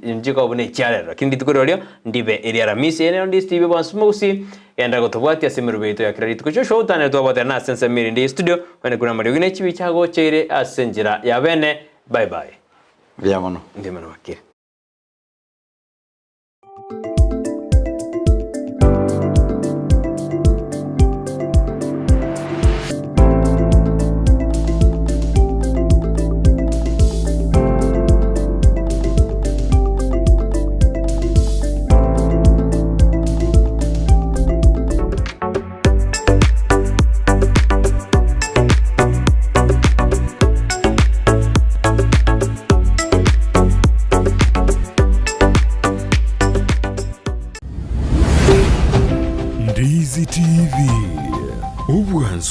Speaker 3: nchikoba buna echia rero lakini rituko rirorio ndibe eria Aramisi. Eye nero Ndisi TV bwansi mogusii genda gotobwatia ase emeroberi yaito ya kera rituko. Joshua otanere twabwaterana ase ensemo erinde ye studio kwene kuna amariogi ne chibicha agocheire ase enchera ya bene. Bye bye.
Speaker 4: Mbuya mono.
Speaker 3: Mbuya mono wakili.
Speaker 1: Ndizi TV, obwansu.